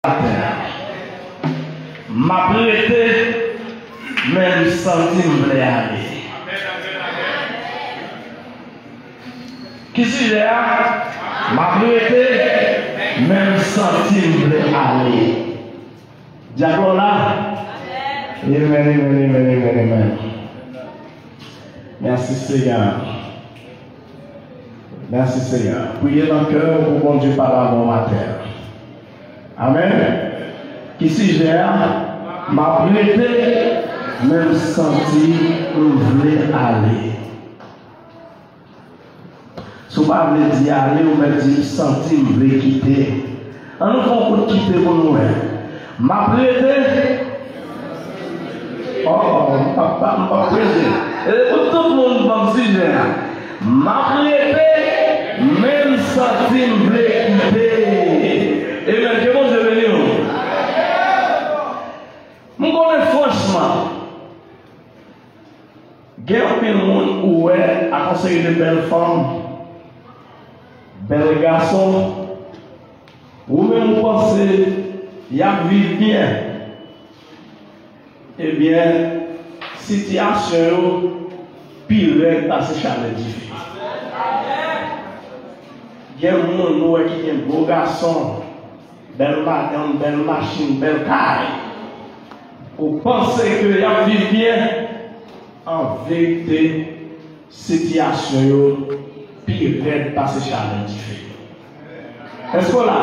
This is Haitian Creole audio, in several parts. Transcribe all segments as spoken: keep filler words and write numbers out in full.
atè. M ap rete, men m santi m vle ale. Ki sijè a? M ap rete, men m santi m vle ale. Dyab la w la? Amen, amen, amen, amen, amen. Mèsi, Seyè. Mèsi, Seyè. Priye nan kè w pou Bondye pale avè w atè. Amen. Ki sijè a? M ap rete, men m santi m vle ale. Si w pa vle di ale, ou mèt di m santi m vle kite. An nou fè yon kout kite pou nou wè. M ap rete. Oh, oh, m p ap, m p ap rete. E pou tout moun ban m sijè a. M ap rete, men m santi m vle kite. Amen. Ke Bondye beni w. M konnen franchman, gen anpil moun ou wè ak yon seri de bèl fanm, bèl gason, ou menm ou panse y ap viv byen. Ebyen, sitiyasyon yo pi rèd pase chalè dife. Gen moun ou wè ki gen gwo gason, bèl madanm, bèl machin, bèl kay. Ou panse ke y ap viv byen? An verite, sitiyasyon yo pi rèd pase chalè dife. Èske w la?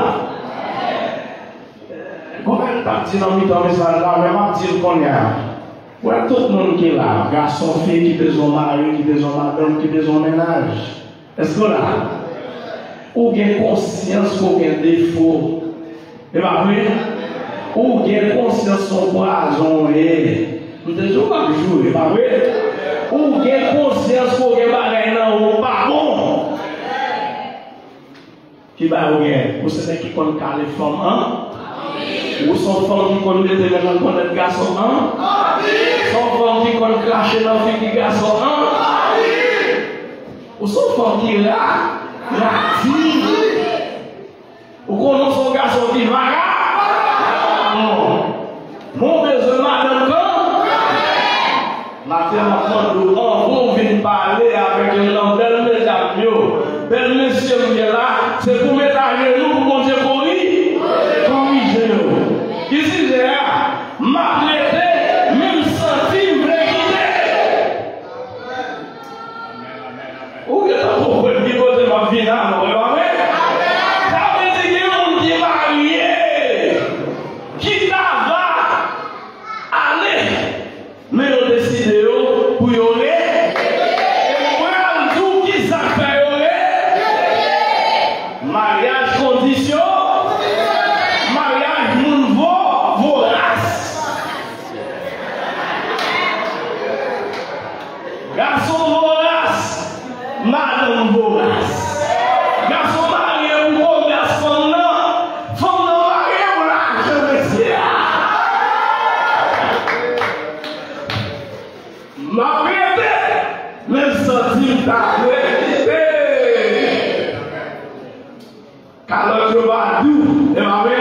Gon bagay m t ap di nan mitan mesaj la, men m ap di l kounye a. Wè tout moun ki la, gason, fi, ki bezwen mari, ki bezwen madanm, ki bezwen mennaj. Èske w la? Ou gen konsyans ke w gen defo. E pa vre? Ou gen konsyans se yon pwazon w ye. M te di w m ap joure, e pa vre? Ou gen konsyans ke w gen bagay nan ou pa bon. Ki bagay ou gen? Ou se nèg ki konn kale fanm an? Ou se yon fanm ki konn mete men nan kòlèt gason an? Se yon fanm ki konn krache nan figi gason an? Ou se yon fanm ki ra, radi. Ou konnen w se yon gason ki vagabon. Bon, bezwen madanm kan? Maten an, m ap mande w, anvan w vin pale avèk youn nan bèl medam yo, bèl mesye m gen la, se pou w met ajenou pou Bondye kori-, korije yo. Ki sijè a? M ap rete, men m santi m vle kite. Ou gentan konprann ki kote m ap vin a non, e pa vre? Sa vle di gen moun ki marye, ki ta va ale, men yo deside yo pou yo re-, e m pral di w kisa k fè yo re-, maryaj kondisyon, maryaj moun vo-, voras. Gason voras, madanm voras. Gason marye pou komès fanm nan, fanm nan marye pou lajan mesye a. M ap rete, men m santi m ta vle kite. Kalòt yo pa dou, e pa vre?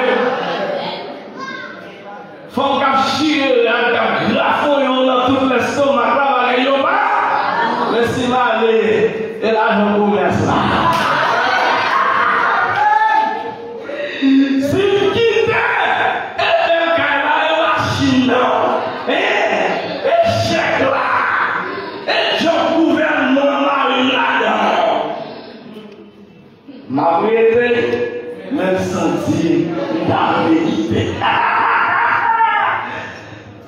Fanm k ap chire rad, k ap grafonyen w nan tout lèstomak la, bagay yo pa. Men si m ale, e lajan komès la. Si m kite, e bèl kay la, e machin nan, e, e chèk la, e djòb gouvènman an mare m ladan. M ap rete, men m santi m ta vle kite.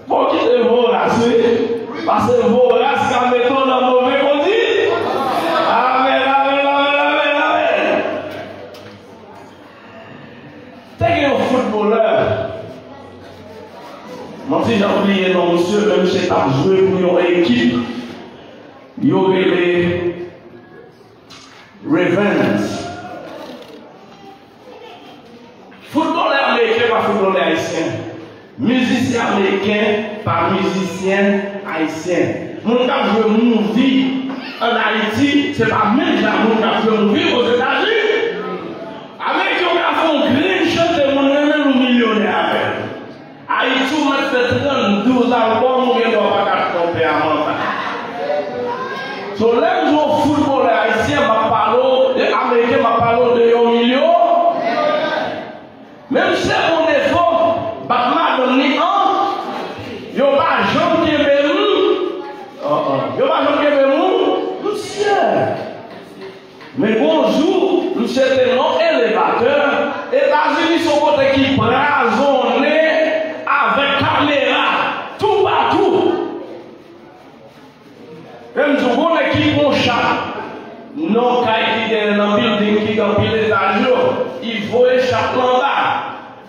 Bon, kite voras, wi. Paske voras ka mete w nan move kondi. Amèn, amèn, amèn, amèn, amèn. Te gen yon foutbolè. M ti jan bliye non misye, men misye t ap jwe pou yon ekip. Yo rele Ravens. Foutbolè ameriken pa foutbolè ayisyen. Mizisyen ameriken pa mizisyen ayisyen. Moun k ap jwe movie ann Ayiti, se pa menm jan moun k ap jwe movie Ozetazini. Ameriken w ka fè yon grenn chante, moun renmen l, ou milyonè. Menm se yon defo, bat madanm li an, yo pa janm kenbe m, oh, oh, yo pa janm kenbe m, misye. Men gon jou, misye te nan yon elevatè. Etazini se yon kote ki blazonnen avèk kamera toupatou. Menm jou, gon nèg ki pran chat nan yon kay ki gen nan bilding ki gen anpil etaj yo, li voye chat lan anba.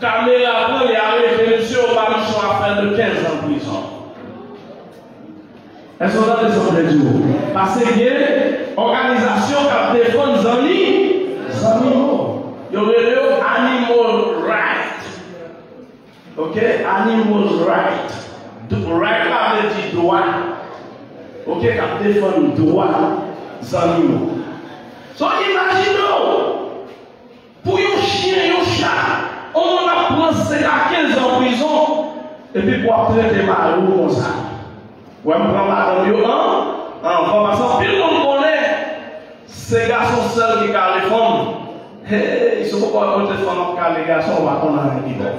Kamera pran, li arete misye, yo ba misye yon afè de kenz an prizon. Èske w tande sa m vle di w? Paske gen òganizasyon k ap defann zanmi, zannimo. Yo rele yo animal right. Ok? Animal right. D-, right la vle di dwa. Ok? K ap defann dwa zannimo. So, imajine w, pou yon chen, yon chat, yon moun ap pran senk a kenz an prizon, epi pou ap trete mari w konsa. Wè, m pran madanm yo an, anvan, paske anpil moun konnen se gason sèl ki kale fanm. Hey, si w poko wè kote fanm ap kale gason, w pa konn anyen ki bon.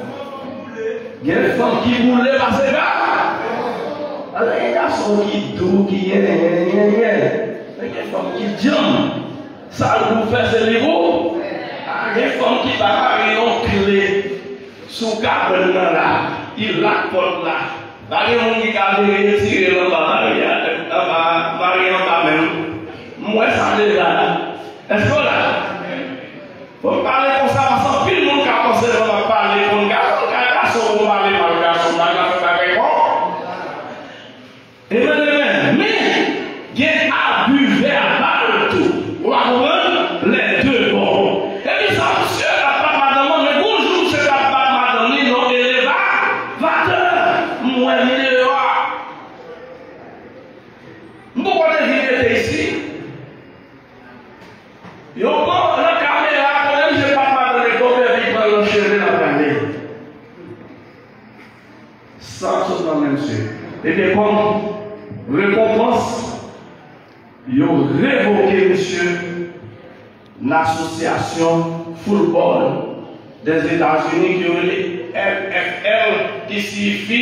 Gen fanm ki boule pase gason. Alò, gen gason ki dou, ki yen, yen, yen, yen. Men gen fanm ki djanm. Sa l pou fè, se li pou. Pa gen fanm ki pa mare yon kle sou kabann nan la, li lak pòt la. Pa gen moun ki ka vin retire l anba mari a, anba mari anba menm. M wè sa deja la. Èske w la? Fò m pale konsa, paske anpil moun ka panse lè m ap pale konn gason, kay gason, pou m pale mal gason, m pa ka fè bagay bon. Amen, amen. Men, gen abi vèbal tou. Ou pa konprann? Les deux bords. Epi sa, misye ap bat madanm lan, men gon jou, misye t ap bat madanm li nan elevatè. M wè videyo a. M poko te vin rete isi. Yo pran nan kamera, konnen misye bat madanm li, gon bèbè pran nan cheve l ap gade. Sa ap sot nan men misye. Ebyen, kòm rekonpans, yo revoke misye nan asosyasyon foutbòl Dèzetazini ki yo rele N F L, ki siyifi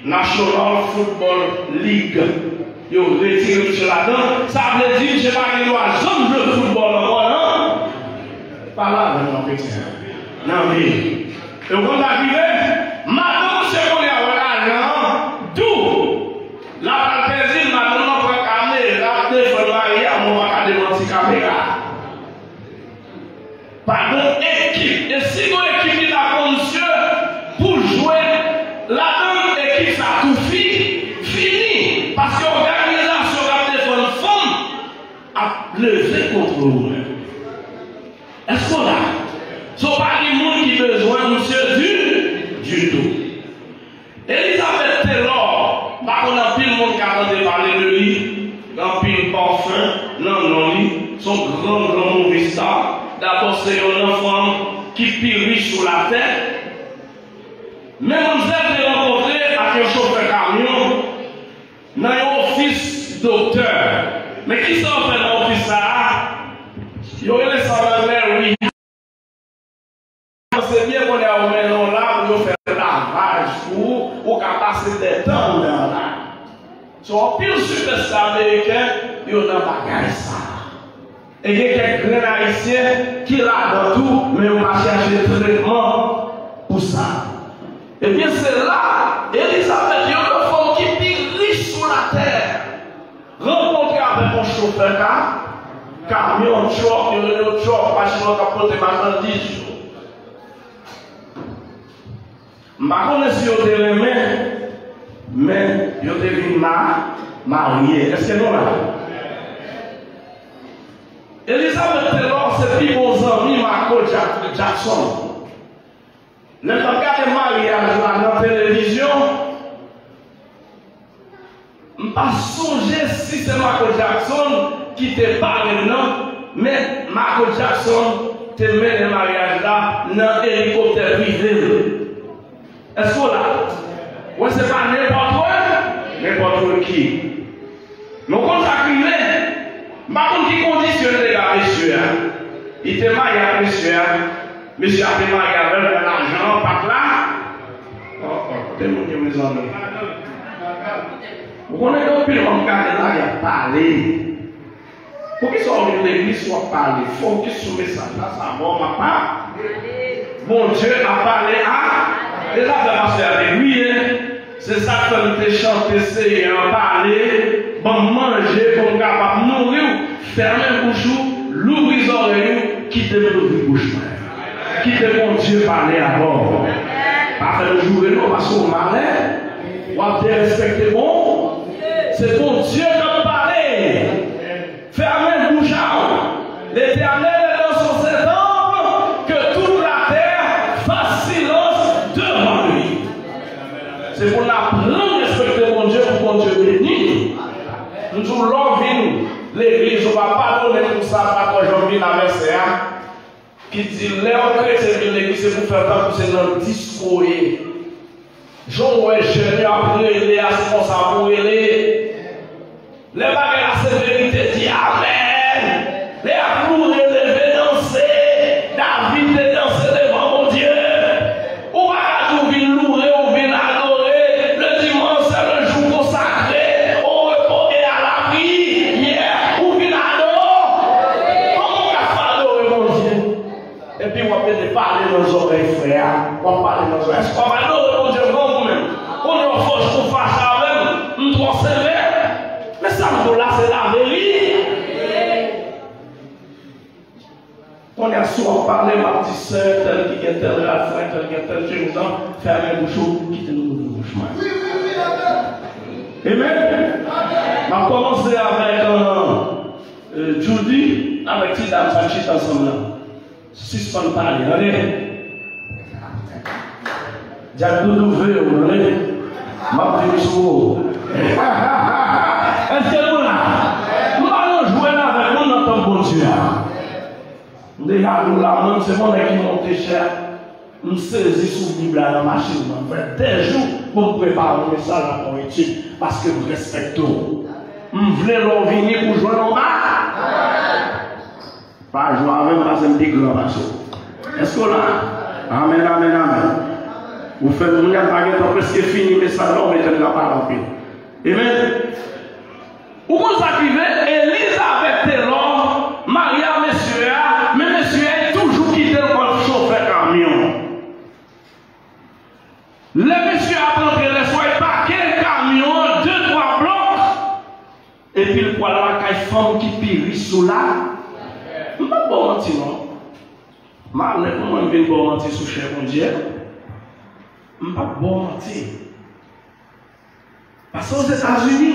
National Football League. Yo retire misye ladan. Sa vle di misye pa gen dwa janm jwe foutbòl ankò, non? Pale avè m, non, kretyen. Nan vi. E w konn sa k rive? Madanm misye kounye a wè lajan an dou. L ap al pèdi l, madanm nan pran kamera, l ap defann mari a, mwen pa ka demanti kamera. Pa gen ekip. E si gen ekip ki ta pran misye pou jwe ladan, ekip sa tou fi-, fini. Paske òganizasyon k ap defann fanm ap leve kont ou menm. Èske w la? So, pa gen moun ki bezwen misye di, ditou. Elizabeth Taylor, m pa konn anpil moun ka tande pale de li, gen anpil pafen nan non li, se yon gran, gran movie star. Dabò, se youn nan fanm ki pi rich sou latè. Men manmzèl te rankontre ak yon chofè kamyon nan yon ofis doktè. Men kisa yo fè nan ofis sa a? Yo rele sa nan anglè rehab. Se byen konnen ou mennen w la pou yo fè lavaj pou ou, ou ka pase dè tan ou nan la. So, anpil sipèsta ameriken, yo nan bagay sa. E gen kèk grenn ayisyen ki ladan tou, men yo pa chèche tretman pou sa. Ebyen, se la, Elizabeth, youn nan fanm ki pi rich sou latè, rankontre avèk yon chofè ka, kamyon, tròk, yo rele yo tròk, machin nan k ap pote machandiz yo. M pa konnen si yo te renmen, men yo te vin ma-, marye. Èske nou la? Elizabeth Taylor se pi bon zanmi Michael Jack-, Jackson. Lè m t ap gade maryaj la nan televizyon, m pa sonje si se Michael Jackson ki te parenn nan, men Michael Jackson te mennen maryaj la nan elikoptè prive l. Èske w la? Wè, se pa nenpòt wè, nenpòt wè ki. Men w konn sa k rive? M pa konn ki kondisyon l te ba mesye a. Li te marye ak mesye a. Mesye a te marye avè l, men lajan Ou konnen gen anpil moun k gade la, y ap pale. Poukisa w vin legliz w ap pale? Fokis sou mesaj la, sa bon, m ap pa. Bondye ap pale a. E zafè pastè a te kriye. Se sa k fè m te chante, Seyè, pale, ban m manje pou m kapab nouri w. Fèmen bouch ou, louvri zòrèy ou, kite m louvri bouch mwen. Kite Bondye pale avè w. Pa fè m joure non, paske w malè. W ap derespekte bon. Se Bondye k ap pale. Fèmen bouch a w. L'Éternel est dans son saint temple, que toute la terre fasse silence devant lui. Se pou n aprann respekte Bondye, pou Bondye beni nou. M di w, lè w vin legliz, ou pa padone pou sa, pa twò janm vin avè sè a. Ki di, lè yon kretyen vin legliz, se pou fè tankou se nan disko w ye. Jan w wè jèn yo ap rele a, se konsa pou w rele. Lè bagay la se verite, di amèn. Lè y ap loure, leve danse. David te danse devan Bondye. Ou pa ka di w vin loure, ou vin adore. Le dimanche, c'est le jour consacré au repos et à la prière. Ou vin adore. Kòman w ka fè adore Bondye? Epi w ap mete pale nan zòrèy frè a, w ap pale nan zòrèy. Èske w ap adore Bondye vre ou menm? Kounye a w fò jou ou fache avè m, m twò sevè. Men sa m di w la, se laverite. Kounye a, si w ap pale, m ap di, sè entèl ki gen tèl rad, frè entèl gen tèl chemiz lan, fèmen bouch ou, kite m louvri bouch mwen. Amen. M ap kòmanse avèk, euh, euh, Judy, avèk ti dam sa k chita ansanm nan. Sispann pale, tande. Dyak Doudou veye w, tande. M ap vin sou ou. Èske nou la? M pa nan jwèt avèk moun nan tanp Bondye a. M deja di w la, mwen, se yon nèg ki monte chè. M sezi sou Bib la nan machin nan. M fè de jou pou m prepare yon mesaj ak yon etid, paske m respekte w. M vle lè w vini pou jwenn yon ba. Pa jwe avè m, paske m pi gran pase w. Èske w la? Amèn, amèn, amèn. Ou fè m, moun nan pa gentan prèske fini mesaj la, ou mete m nan pale anpil. Amen. Ou konn sa k rive? Elizabeth Taylor marye a mesye a, men mesye a toujou kite l kòm chofè kamyon. Lè mesye a ap rantre lèswa, l pake kamyon an de twa blòk, epi l pral lakay fanm ki pi rich sou la. M p ap ba w manti non. Malè pou mwen m vin ba w manti sou chè Bondye. M p ap ba w manti. Paske Ozetazini,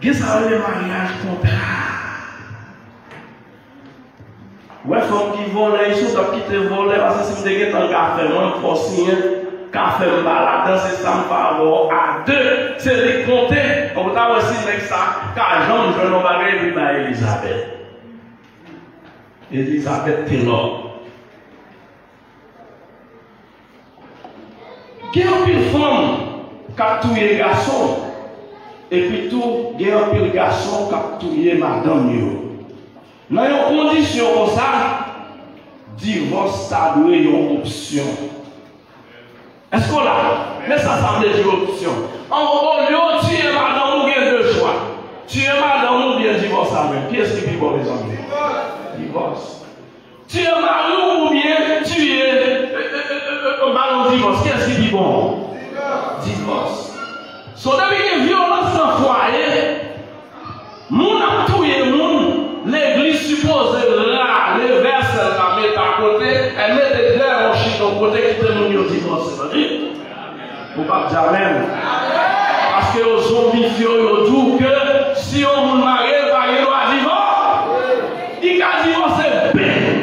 gen sa yo rele maryaj kontra. Wè fanm ki vòlè, isi w t ap kite vòlè, paske si m te gentan kafe mwen, m fè w siyen, kafe m pa ladan, se sa m fè avè w a de, se li k konte. Ou ta wè si nèg sa ka janm jwenn yon bagay epi bay Elizabeth. Elizabeth Taylor. Gen anpil fanm k ap touye gason, epi tou gen anpil gason k ap touye madanm yo. Nan yon kondisyon konsa, divòs ta dwe yon opsyon. Èske w la? Men sa sa vle di opsyon. An, olye w tiye madanm ou, gen de chwa. Tiye madanm ou oubyen divòs avè l. Kiyès ki pi bon, mezanmi? Divòs. Tiye mari w oubyen tiye, e, e, e, e, e, ba l yon divòs. Kiyès ki pi bon? Divòs. So, depi gen vyolans nan fwaye, moun ap touye moun, legliz sipoze rale vèsèl la, mete akote, e mete dèyè yon chita yon kote, kite moun yo divòse, tande? Ou p ap di amèn. Paske yo zonbifye w, yo di w ke si yon moun marye, l pa gen dwa divòse. Li ka divòse byen.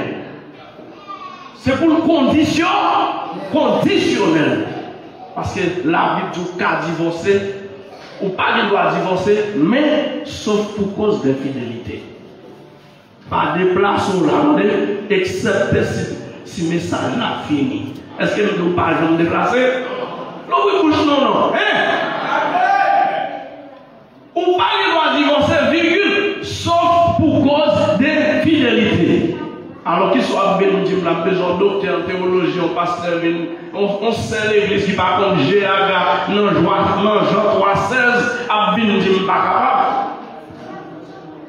Se pou l kondisyon, kondisyonèl. Paske Labib di w ka divòse, ou pa gen dwa divòse, men sof pou koz de fidelite. Pa deplase w la, tande, eksepte si, si mesaj la fini. Èske m di w pa janm deplase? Louvri bouch nou non, en? Ou pa gen dwa divòse, vigil, sof pou koz de fidelite. Alò, kisa w ap beni w di m la? Ap bezwen yon doktè an tewoloji, yon pastè vin, yon, yon sè legliz ki pa konn G A G A nan jwa, nan Jan twa sèz, ap vin di m pa kapab.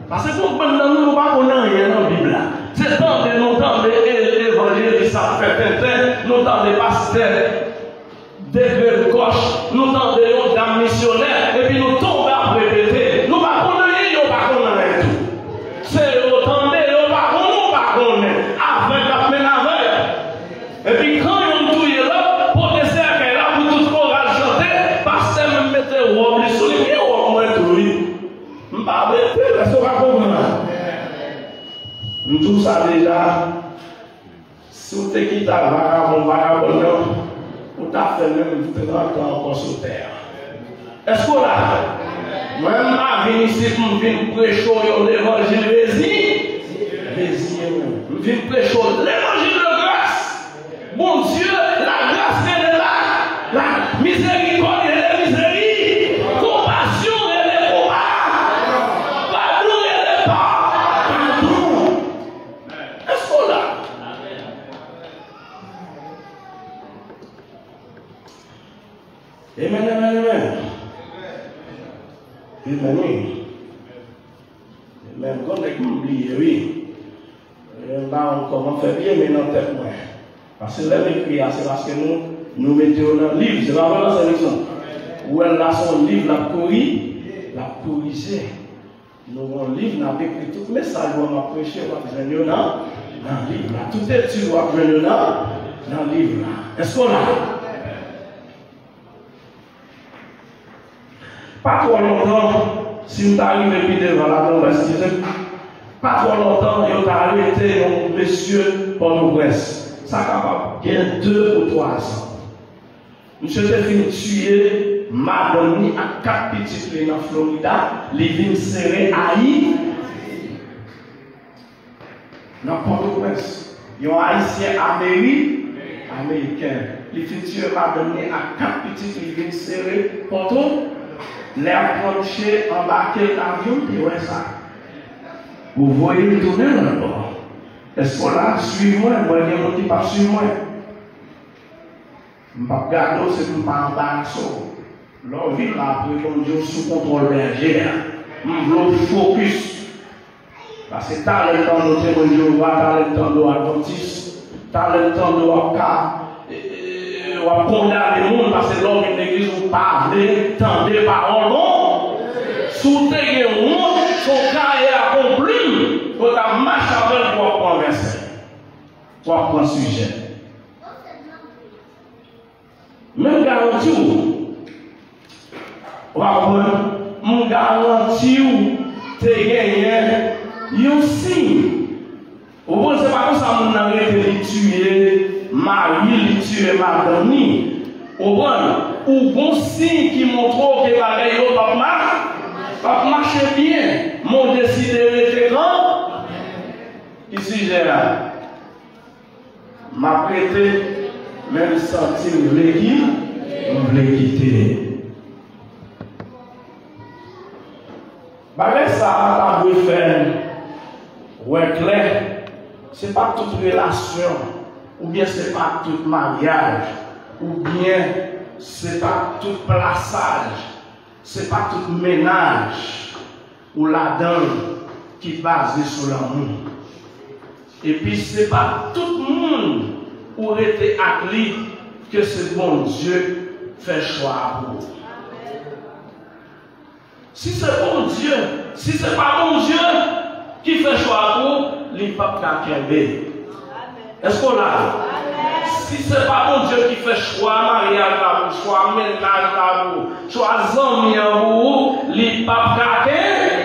Paske konprann nan nou, nou pa konn anyen nan Bib la. Se tande nou tande e-, evanjelis ap fè tenten, nou tande pastè degrenn kòch, nou tande yon dam misyonè, epi nou tonbe ap repete. Nou pa konn anyen, yo pa konn anyen tou. Se yo tande, yo pa konn, nou pa konnen. Avèg ap mennen avèg. Epi kan youn touye lòt, pote sèkèy la pou tout koral chante, pastè menm mete wòb li sou li, gen wòb mwen tou wi. M pa mete l, èske w pa konprann? M di w sa deja. Si w te kite ak vakabon, vakabòn nan, ou t ap fè menm trant an ankò sou tè a. Èske w la? Mwen, m pa vin isit pou m vin preche w yon levanjil rezi-, reziye mwen. M vin preche w levanjil de gras. Bondye, lagras rele la, la mizerikòd rele mizeri, konpasyon rele konpa, padon rele pa-, padon. Èske w la? Amen, amen, amen. Amen, wi. Amen. Gon nèg m bliye, wi. E, m pa konn kòman fè byen, men nan tèt mwen. Paske lè m ekri a, se paske nou, nou mete yo nan liv. Se pa vre, sè Nixon? Ou wè l la, se yon liv l ap kori-, l ap korije. Nou gen yon liv, n ap ekri tout mesaj w ap preche, w ap jwenn yo nan, nan liv la. Tout etid w ap jwenn yo nan, nan liv la. Èske w la? Pa twò lontan, si m ta rive pi devan la, nou va eskize m. Pa twò lontan, yo ta arete yon mesye Pòtoprens. Sa kapab gen de ou twa zan. Misye te fin tiye madanm li ak kat pitit li nan Florida, li vin sere Ayiti. Nan Pòtoprens, yon Ayisyen Ameri-, Ameriken, li fin tiye madanm li ak kat pitit li, vin sere Pòto. Lè y ap pran misye, anbake l nan avyon, m te wè sa. Ou voye l tounen lòtbò. Èske w la? Swiv mwen, mwen gen moun ki p ap swiv mwen. M p ap gade w, se pou m pa anbarase w. Lè w vin la apre, Bondye w sou kontwòl bèje a. M vle w fokis. Paske talè m tande w Temwen Jewova, talè m tande w Advantis, talè m tande w ap ka, e, e, w ap kondane moun, paske lè w vin legliz, ou pa vle tande pawòl bon. Si w te gen wont, se yon kaye ak yon plim, ou t ap mache avè l pou w ap pran vèsè, pou w ap pran sijè. Men m garanti w, w ap konprann, m garanti w te genyen yon siy. Ou konprann, se pa konsa moun nan rete, li tiye mari, li tiye madanm li. Ou konprann, ou gon siy ki montre w ke bagay yo p ap ma-, p ap mache byen, men w deside rete kan. Ki sijè a? M ap rete, men m santi m vle ki-, m vle kite. Bagay sa a ta dwe fè n wè klè, se pa tout relasyon, oubyen se pa tout maryaj, oubyen se pa tout plasaj, se pa tout mennaj ou ladan l ki baze sou lanmou. Epi se pa tout moun ou rete ak li ke se Bondye fè chwa a pou ou. Si se Bondye, si se pa Bondye ki fè chwa a pou ou, li p ap ka kenbe. Èske w la? Si se pa Bondye ki fè chwa maryaj la pou w, chwa mennaj la pou w, chwa zanmi an pou w, li p ap ka kenbe.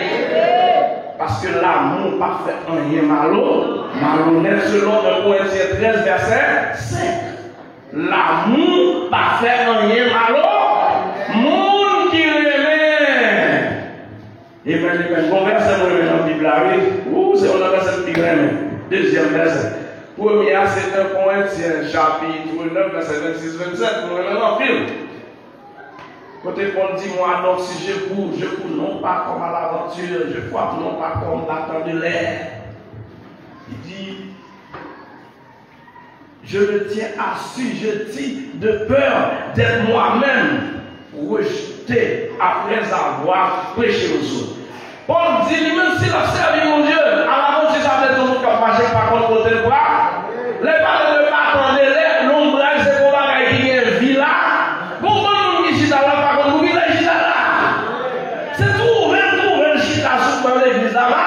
Paske lanmou pa fè anyen malo-, malonèt, selon en Korentyen trèz, vèsè senk. Lanmou pa fè anyen malo. Moun ki renmen Amen, amen. Bon vèsè mwen renmen nan Bib la, wi. Ou, se youn nan vèsè m pi renmen. Dezyèm vèsè. Premye a, se en Korentyen, chapit nèf, vèsè vennsis, vennsèt. Mwen renmen l anpil. Kote Pòl di, moi donc, si je cours, je cours non pas comme à l'aventure, je frappe non pas comme battant de l'air. Li di, Je me tiens assujetti de peur d'être moi-même rejeté après avoir prêché aux autres. Pòl di li menm si l ap sèvi Bondye, ala Bondye sa vle di yon moun k ap mache k pa konn kote l pral. Lè l pale de maten, lè lonbraj se yon bagay ki gen vi la. Gon bann moun ki chita la pa konn pou kilè y chita la. Se twouve l twouve l chita sou ban legliz la la.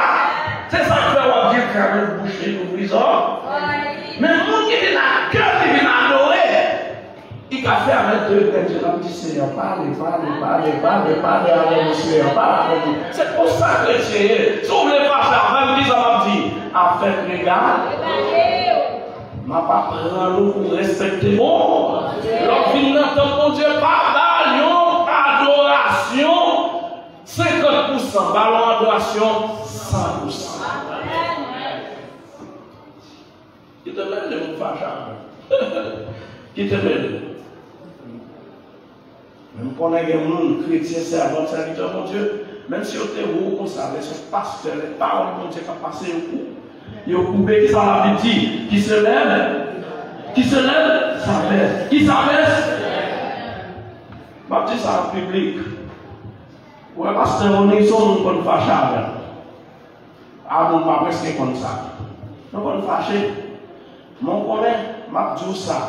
Se sa k fè w ap di frè moun bouch li louvri zò. Men moun ki vin ak kè li vin adore, li ka fèmen de grenn je l ap di Senyè pale, pale, pale, pale, pale avè nou Senyè, pale avè nou. Se konsa kretyen ye. Si w vle fache avè m, kisa m ap di? Avèk rega, m ap aprann ou pou respekte bon. Lè w vin nan tanp Bondye, pa ba l yon adorasyon senkant pousan, ba l yon adorasyon san pousan. Kite mele m fache avè m. Kite mele m. Men m konnen gen moun, kretyen, sèvant, sèvitè Bondye, menm si yo te wo konsa, lè se pastè, lè pawòl Bondye k ap pase, yo kou-, yo koube. Kisa Labib di? Qui se lève, qui se lève, s'abaisse. Qui s'abaisse? M ap di sa an piblik. Ou wè pastè Rony, se yon moun konn fache avè l. A bon, m pa prèske konn sa. Nou konn fache. Men w konnen, m ap di w sa.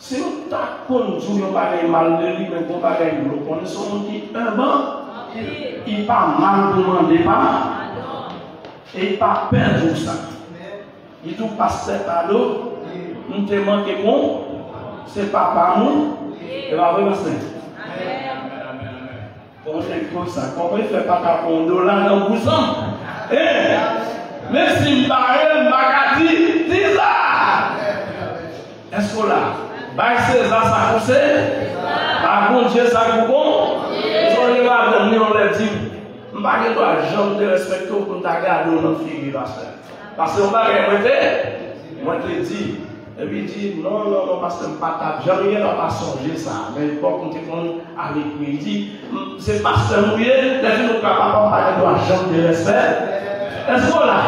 Si m ta konn di w yon bagay mal de li, men gon bagay m konnen, se yon moun ki enb, li pa mal pou mande pa, e li pa pè di w sa. Li di w pastè padon, m te manke kon, se papa m ou, e pa vre pastè? Bon, se konsa. Kòman l fè pa ka pran yon dola nan bous an? Hein? Men si m bare l, m pa ka di, di sa! Èske w la? Bay Seza sa pou Se-, bay Bondye sa pou Bon-, Bondye. Madanm li yon lè di, m pa gen dwa janm derespekte w pou m ta gade w nan figi, pastè. Paske yon bagay mwen te, mwen te di, epi li di, non, non, non, pastè, m pa t ap janm, li gentan pa sonje sa, men epòk m te konn ale pri, li di, m, se pastè m ou ye, lè fini ou ka papa m, pa gen dwa janm derespekte. Èske w la?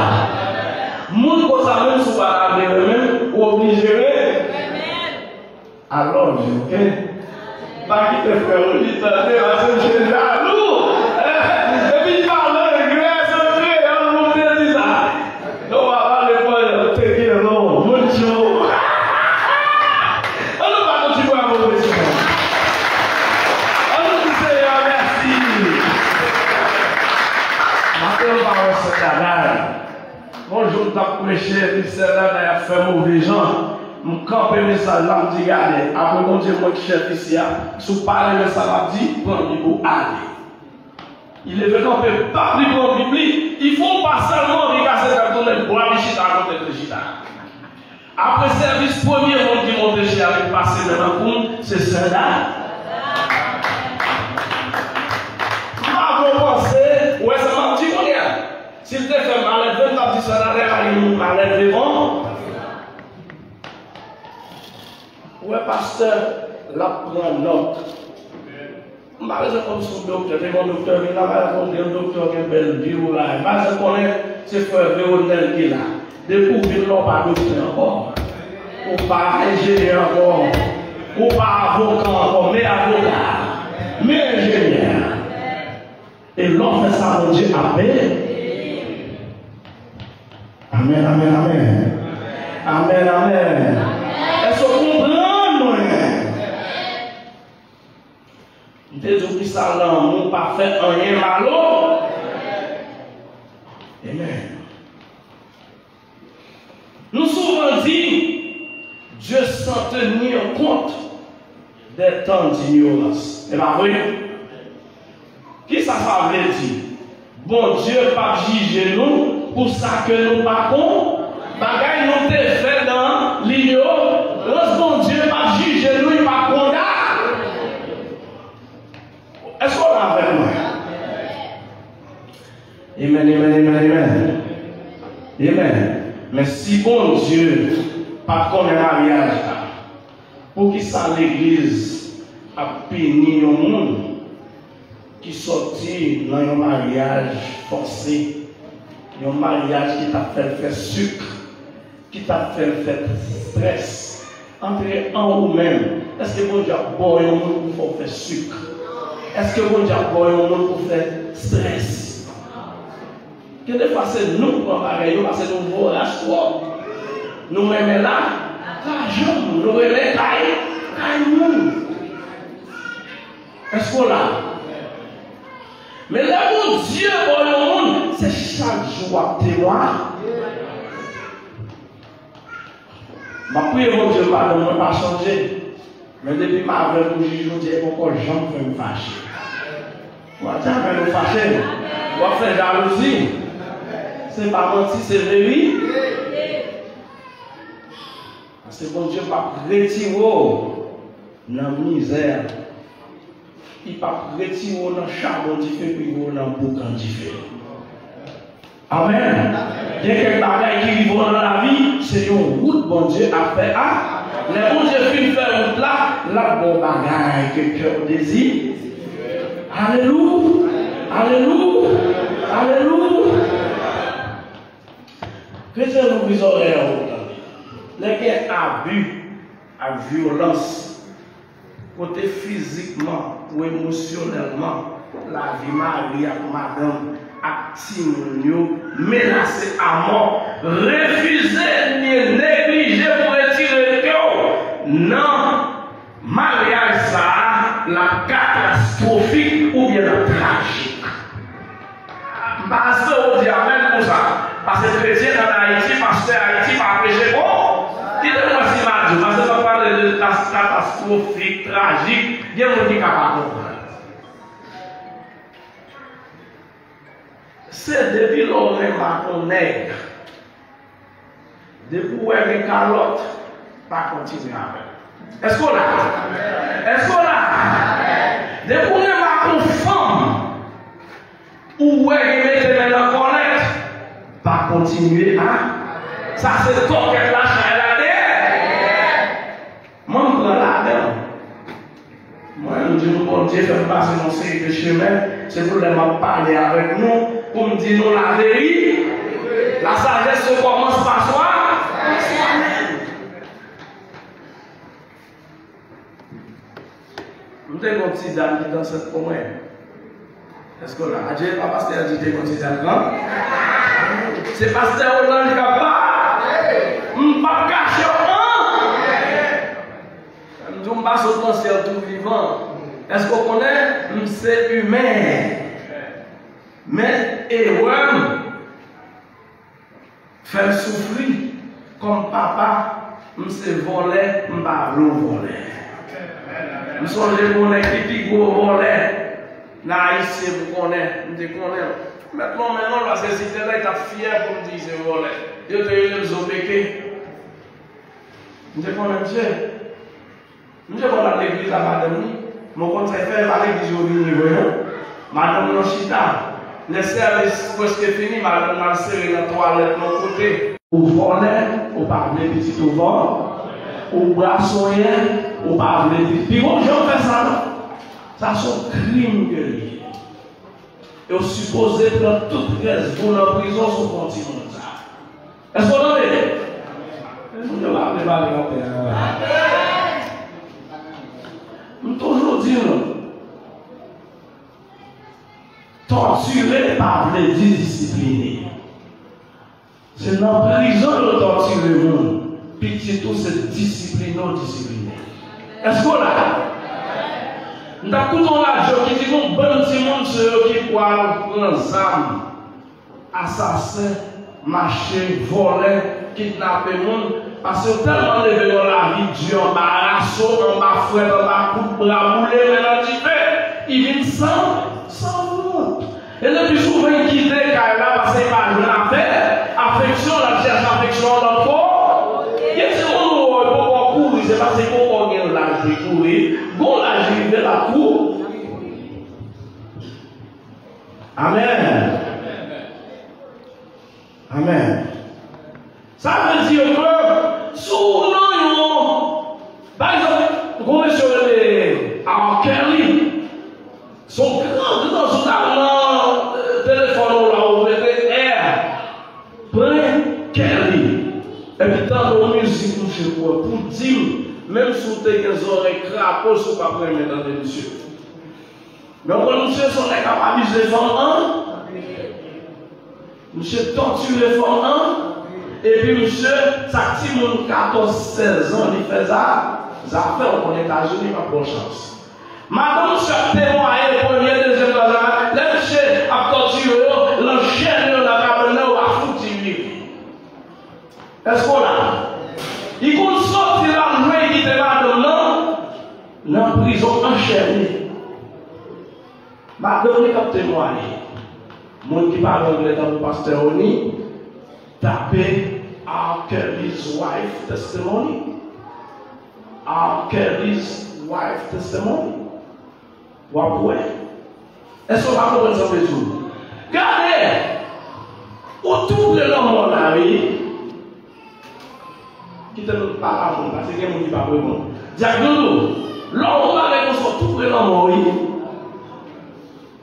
Moun konsa, menm si w pa ta vle renmen l, ou oblije renmen l. I love you, ok? Pa kite frè w li tande, paske misye jalou. Depi l pale anglè, se kreyòl, nou te di sa. Non, w a pale panyòl, te gen non, moun cho. An nou bat yon ti bravo pou Seyè. An nou di Seyè mèsi. Maten, m pa wè sè Dada. Yon jou m t ap preche, epi sè Dada ap fè move jan. M kanpe mesaj la, m di, gade, apre Bondye mwen k chèf isi a, si w pa renmen sa l ap di, pran Bib ou ale. Li leve kanpe, pap li pran Bib li, li fè yon pa sèlman, li kase tèt tounen bwa, li chita kote l te chita. Apre sèvis, premye moun ki monte chè a vin pase men nan kou m, se sè Dada. M pa gon panse, ou wè sa m ap di kounye a? Si l te fè malèt vre, m t ap di sè Dada pa gen moun malèt devan. Ou wè pastè, l ap pran nòt. M pa bezwen konn si w doktè, te gen yon doktè vin la, m pa bezwen konn yon doktè gen bèl biwo la. M pa bezwen konnen se frè Veronèl ki la. Depi w vin la, w pa doktè ankò. Ou pa enjenyè ankò. Ou pa avoka ankò, men avoka. Men enjenyè. E lè w fè sa, Bondye ap beni. Amèn, amèn, amèn. Amèn, amèn. Èske w konprann mwen? M te di w kisa lanmou pa fè anyen malo. Amen. Nou souvan di, Dieu sans tenir compte des temps d'ignorance. Se pa vre? Kisa sa vle di? Bondye p ap jije nou pou sa ke nou pa kon, bagay nou te fè nan linyorans, Bondye p ap jije nou, li p ap konda. Èske w la avèk mwen? Amen, amen, amen, amen. Amen. Men si Bondye pa t konnen maryaj la, poukisa legliz ap pini yon moun ki sòti nan yon maryaj fòse, yon maryaj ki t ap fè l fè sik, ki t ap fè l fè strès. Antre an ou menm. Èske Bondye ap ba w yon moun pou fè w fè sik? Èske Bondye ap ba w yon moun pou fè strès? Gen de fwa se nou k pran bagay yo paske nou voras twòp. Nou renmen la, lajan, nou renmen kay, kay moun. Èske w la? Men lè Bondye ba w yon moun, se chak jou w ap temwa. M ap priye Bondye padon, mwen pa chanje. Men depi m avèk ou jis jodi a, poko janm fè m fache. W ap di amèn ou fache. W ap fè jalouzi. Se pa manti, se veri. Paske Bondye p ap retire w nan mizè. Li p ap retire w nan chabon dife pou li voye w nan boukan dife. Amèn. Gen kèk bagay ki rive w nan lavi, se yon wout Bondye ap fè a. Lè Bondye fin fè wout la, l ap ba w bagay ke kè w dezi. Alelouya! Alelouya! Alelouya! Kretyen, louvri zòrèy ou tande. Lè gen abi ak vyolans, kote fizikman ou emosyonèlman, lavi mari ak madanm ak timoun yo menase amò, refize ni neglije pou retire kè w nan maryaj sa a, l ap katastwofik oubyen l ap trajik. M pa espere w di amèn pou sa. Paske kretyen ann Ayiti, pastè Ayiti pa preche bon. Kite m wè si m a di w, paske m ap pale de kas-, katastwofik, trajik, gen moun ki ka pa konprann. Se depi lè w renmen ak yon nèg, depi w wè gen kalòt, pa kontinye avè l. Èske w la? Èske w la? Depi w renmen ak yon fanm, ou wè gen mete men nan kòlèt, pa kontinye a. Sa se kòkèt la chay la dèyè. Mwen m pran ladan. Mwen, m di nou, Bondye fè m pase yon seri de chemen. Se pou lè m ap pale avèk nou, pou m di nou laveri-, la sagesse commence par soi. M te gen yon ti dam ki t ansent pou mwen. Èske w la? Adje, pa pastè a di te gen yon ti dam, non? Se pastè Roland k ap pale. M p ap kache w, non. M di w m pa sot nan syèl tou vivan. Èske w konnen m se imen? Men erè m fè m soufri kòm papa, m se vòlè, m pa vle w vòlè. M sonje m konnen ki pi gwo vòlè nan Ayisyen pou konnen, m te konnen l. Mèt lonmen non l, paske si te la, li t ap fyè pou m di se vòlè. Yo te rele m Zopeke. M te konnen misye. Misye konn al legliz a madanm li, men w konn sa l fè, e pa legliz yo vini vre non. Madanm nan chita. Lè sèvis prèske fini, madanm nan al sere nan twalèt nan yon kote. Ou vòlè, ou pa vle pitit ou vòlè. Ou brasonyè, ou pa vle pitit. Pi bon jan w fè sa non. Sa se yon krim ke li ye. E w sipoze pran tout rès gou nan prizon si w fè yon timoun sa. Èske w tande? Moun yo pa vle pale anpè a. M toujou di nou, tòtire pa vle di disipline. Se nan prizon yo tòtire moun. Pitit ou se disipline w disipline. Èske w la? M t ap koute yon radyo ki di gon bann timoun se yo ki pral pran zam. Asasen, mache, vòlè, kidnape moun, paske yo tèlman leve yon lavi di anba raso, anba frèt, anba kout bra, boule men nan dife, li vin san, san wont. E lepi souvan li kite kay la paske li pa jwenn afè, afeksyon, l al chèche afeksyon an lòt kote. Gen timoun ou wè poko kouri, se paske poko gen laj li kouri, gon laj li rive l ap kouri. Amèn. Amèn. Sa vle di ke si w nan yon, pa egzanp, gon mesye rele R. Kelly, se yon gran, gran, si w ta nan, eh, telefòn ou la, ou mete R, pwen, Kelly, epi Di m, menm si w te gen zòrèy krapo, si w p ap renmen tande misye. Men w konn misye se yon nèg k ap abize fanm an? Misye tòtire fanm an? Epi misye, sa k timoun katòz, sèz an, li fè za-, zafè, w konn Etazini pa pran chans. Madanm misye ap temwaye, premye, dezyèm, twazyèm, lè misye ap tòtire yo, l anchène yo nan kabann nan, yo pa fouti viv. Èske w la? Li konn soti l al jwe, li kite madanm nan nan prizon anchène. Madanm li k ap temwaye. Moun ki pale anglè tankou pastè Rony, tape R. Kelly's wife testimony. R. Kelly's wife testimony. W ap wè. Èske w pa konprann sa m vle di w? Gade! Ou tou pre lanmò la, wi. Kite m pale avè w, paske gen moun ki p ap reponn. Dyak Doudou, lè w wè yon bagay konsa, w tou pre lanmò, wi.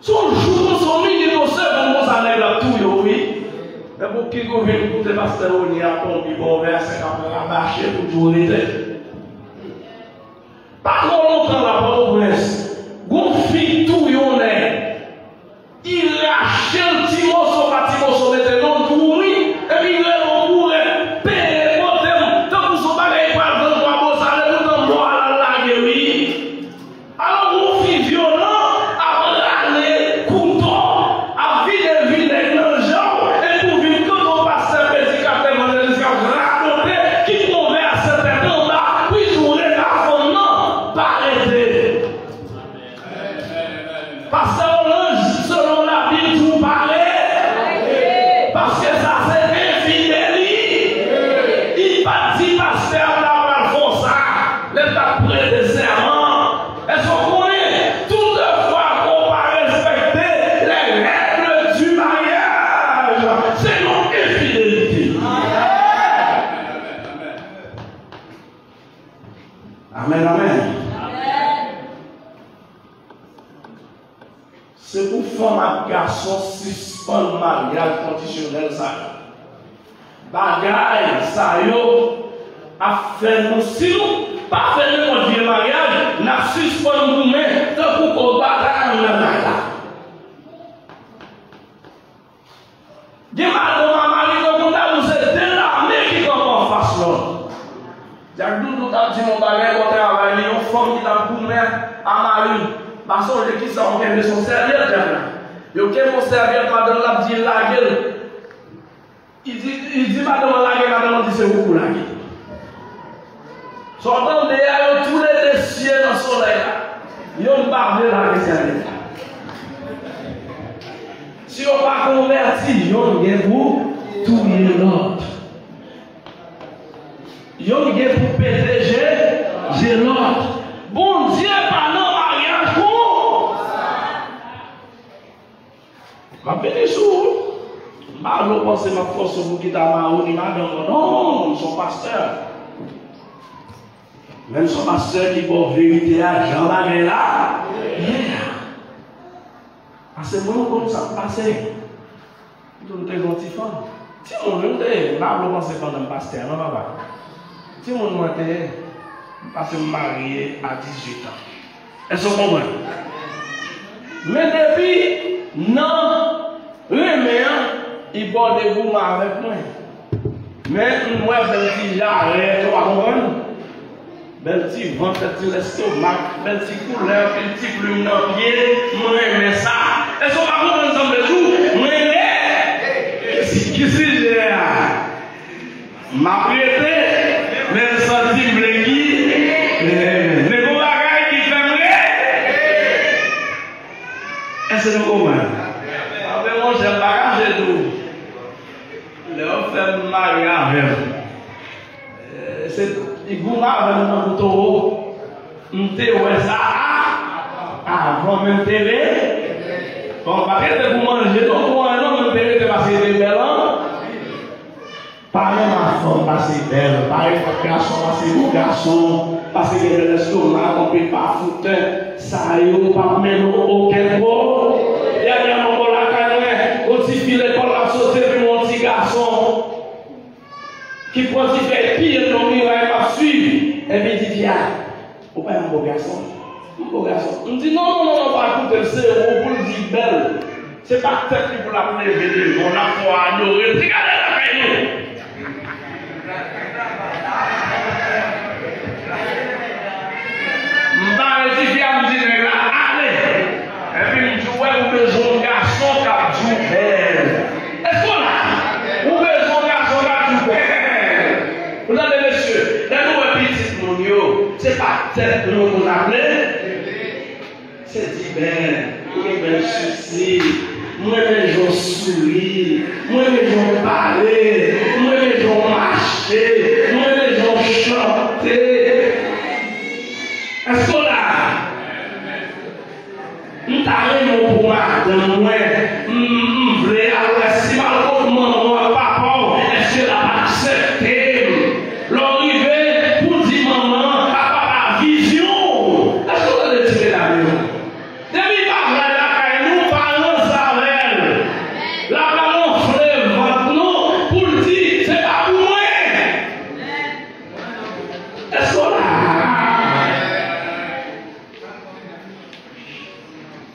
Se yon jou konsa, yon minit, yon segonn konsa, nèg la ap touye w, wi. Men pou ki gou vin koute pastè Rony a, konbyen bon vèsè k ap rabache pou di w rete. Pa twò lontan la, Pòtoprens, gon fi touye yon nèg. Li rache l ti moso pa ti moso, mete l nan yon twou, wi, epi li rele yon bourèt, peye kote m, tankou se yon bagay li pral vann twa bosal, epoutan mò a l al lage, wi. Alò, yon fi vyolan ap rale kouto, ap vide vinèg nan je w, epi w vin tande yon pastè, predikatè, evanjelis k ap rakonte ki konvèse tèt anba, pou l di w rete a fanm nan, pa rete. Pastè Olanj, selon Labib, di w pale, paske sa se enfideli. Li pa t di pastè a ta pral fè w sa lè l t ap prete sèman. Èske w konnen, toutefwa ke w pa respekte les règles du mariage, se yon enfidelite. Amèn, amèn. Se pou fanm ak gason sispann maryaj kondisyonèl sa yo. Bagay sa yo ap fè nou, si nou pa fè nenpòt vye maryaj, n ap sispann goumen tankou kòb batay anndan kay la. Gen madanm a mari tankou tabou, se de lame ki kanpe anfas lòt. Dyak Doudou t ap di m yon bagay bò travay li, yon fanm ki t ap goumen a mari l. Pa sonje kisa yo kenbe, se yon sèvyèt, dyak la. Yo kenbe yon sèvyèt, madanm l ap di l lage l. Li di, li di madanm an lage, madanm an di se ou pou lage. Sa w tande a, yo toulede siye nan solèy la. Yonn pa vle lage sèvyèt la. Si yo pa konvèti, yonn gen pou touye lòt. Yonn gen pou pete je, je lòt. Bondye pa nan maryaj konsa. M ap vini sou ou. M pa vle w panse m ap fòse w pou w kite a mari w ni madanm ou. Non, m se yon pastè. Men m se yon pastè ki ba w verite a, jan bagay la ye a. Pase mwen, m konn sa k pase. M te gen yon ti fanm. Timoun, wi, m te ye. M pa vle w panse pandan m pastè a, non, papa. Timoun mwen te ye. M pase m marye a dizuit an. Èske w konprann? Men depi nan renmen an, li bòde goumen avèk mwen. Men m wè bèl ti jarèt, ou pa konprann? Bèl ti vant, bèl ti lestomak, bèl ti koulè, anpil ti plim nan pye, m renmen sa. Èske w pa konprann sa m vle di w? M renmen. Ki si-, ki sijè a? M ap rete, men m santi m vle ki-, men gon bagay ki fè m rete. Èske nou konprann? Anben, monchè, m pa kache di w. Lè yo fè m marye avè l, eh, se, li goumen avè m tankou towo. M te wè sa a, avan menm te vle. Bon, m pa t rete pou manje, non, pou anyen, non, men m te rete paske li te bèl an. Pa renmen fanm pase bèl, pa renmen gason pase bo gason, pase gen bèl lestomak, anpil pa foutè. Sa yo p ap mennen w okenn kote. Dènyèman, bò lakay mwen, yon ti fi lekòl l ap soti, epi yon ti gason ki pran ti fèy pye nan miray, m ap swiv. Ou pa yon bon gason? M bon gason. M di, "Non, non, non, non, pa koute l, se ou pou l di bèl." Se pa tèt li pou l ap leve devan w, l ap fè w adore l. Di, "Gade lakay nou." M pa redi fi a, m di nèg la, "Ale." Epi m di, "Ou wè, ou bezwen yon gason k ap di w bèl." Èske w la? Ou bezwen yon gason k ap di w bèl. Ou tande, mesye, lè nou wè pitit moun yo, se pa tèt nou pou n ap leve. Se di, "Ben, ou gen bèl sousi, mwen renmen jan w souri, mwen renmen jan w pale, mwen renmen jan w mache, mwen renmen jan w chante." Èske w la? M ta renmen w pou madanm mwen. M, m vle al wè si m al kot manman w ak papa w, èske l ap aksepte m? Lè w rive pou di manman ak papa vizyon w, èske w tande ti medam yo? Depi bagay lakay nou pa ranse avè l, l ap al anfle vant nou pou l di, "Se pa pou mwen." Èske w la?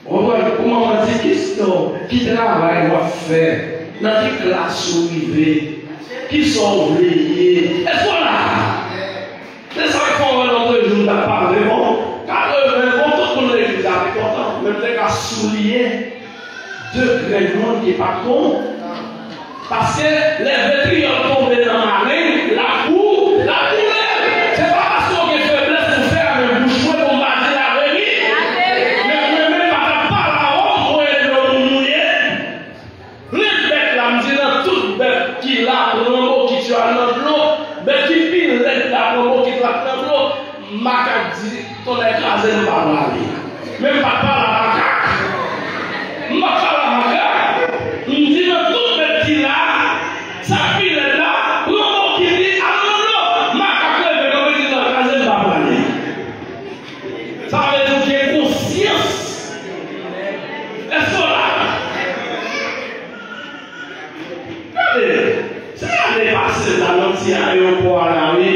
Ou konprann? Pou manman di, "Kisa, ki travay w ap fè? Nan ki klas ou rive? Kisa w vle ye?" Èske w la? Se sa k fè w wè lòt jou m t ap pale, bon, katreven bon, tout moun legliz la te kontan. Men m te ka souliye de grenn moun ki pa t konn. Paske lè vetriyòl tonbe nan marenn, l ap bou-, l ap boule. Se pa paske w gen feblès pou fè avèk bouch mwen pou m pa di laverite. Men mwen menm pa t ap pale avè w, voye l nan moun ou ye. Plen bèt la, m di nan tout bèt ki la, pran bokit yo al nan dlo. Bèt ki pi lèd la, pran bokit la al nan dlo. Makak di, "Tonnè kraze m, m pa prale." Men m pa t pale a makak. M pa t pale a makak. M di nan tout bèt ki la, sa k pi lèd la, pran bokit li, al nan dlo. Makak leve kanpe di, "Tonnè kraze m, m pa prale." Sa vle di w gen konsyans. Èske w la? Gade, se ane pase la nan ti ayewopò a la, wi.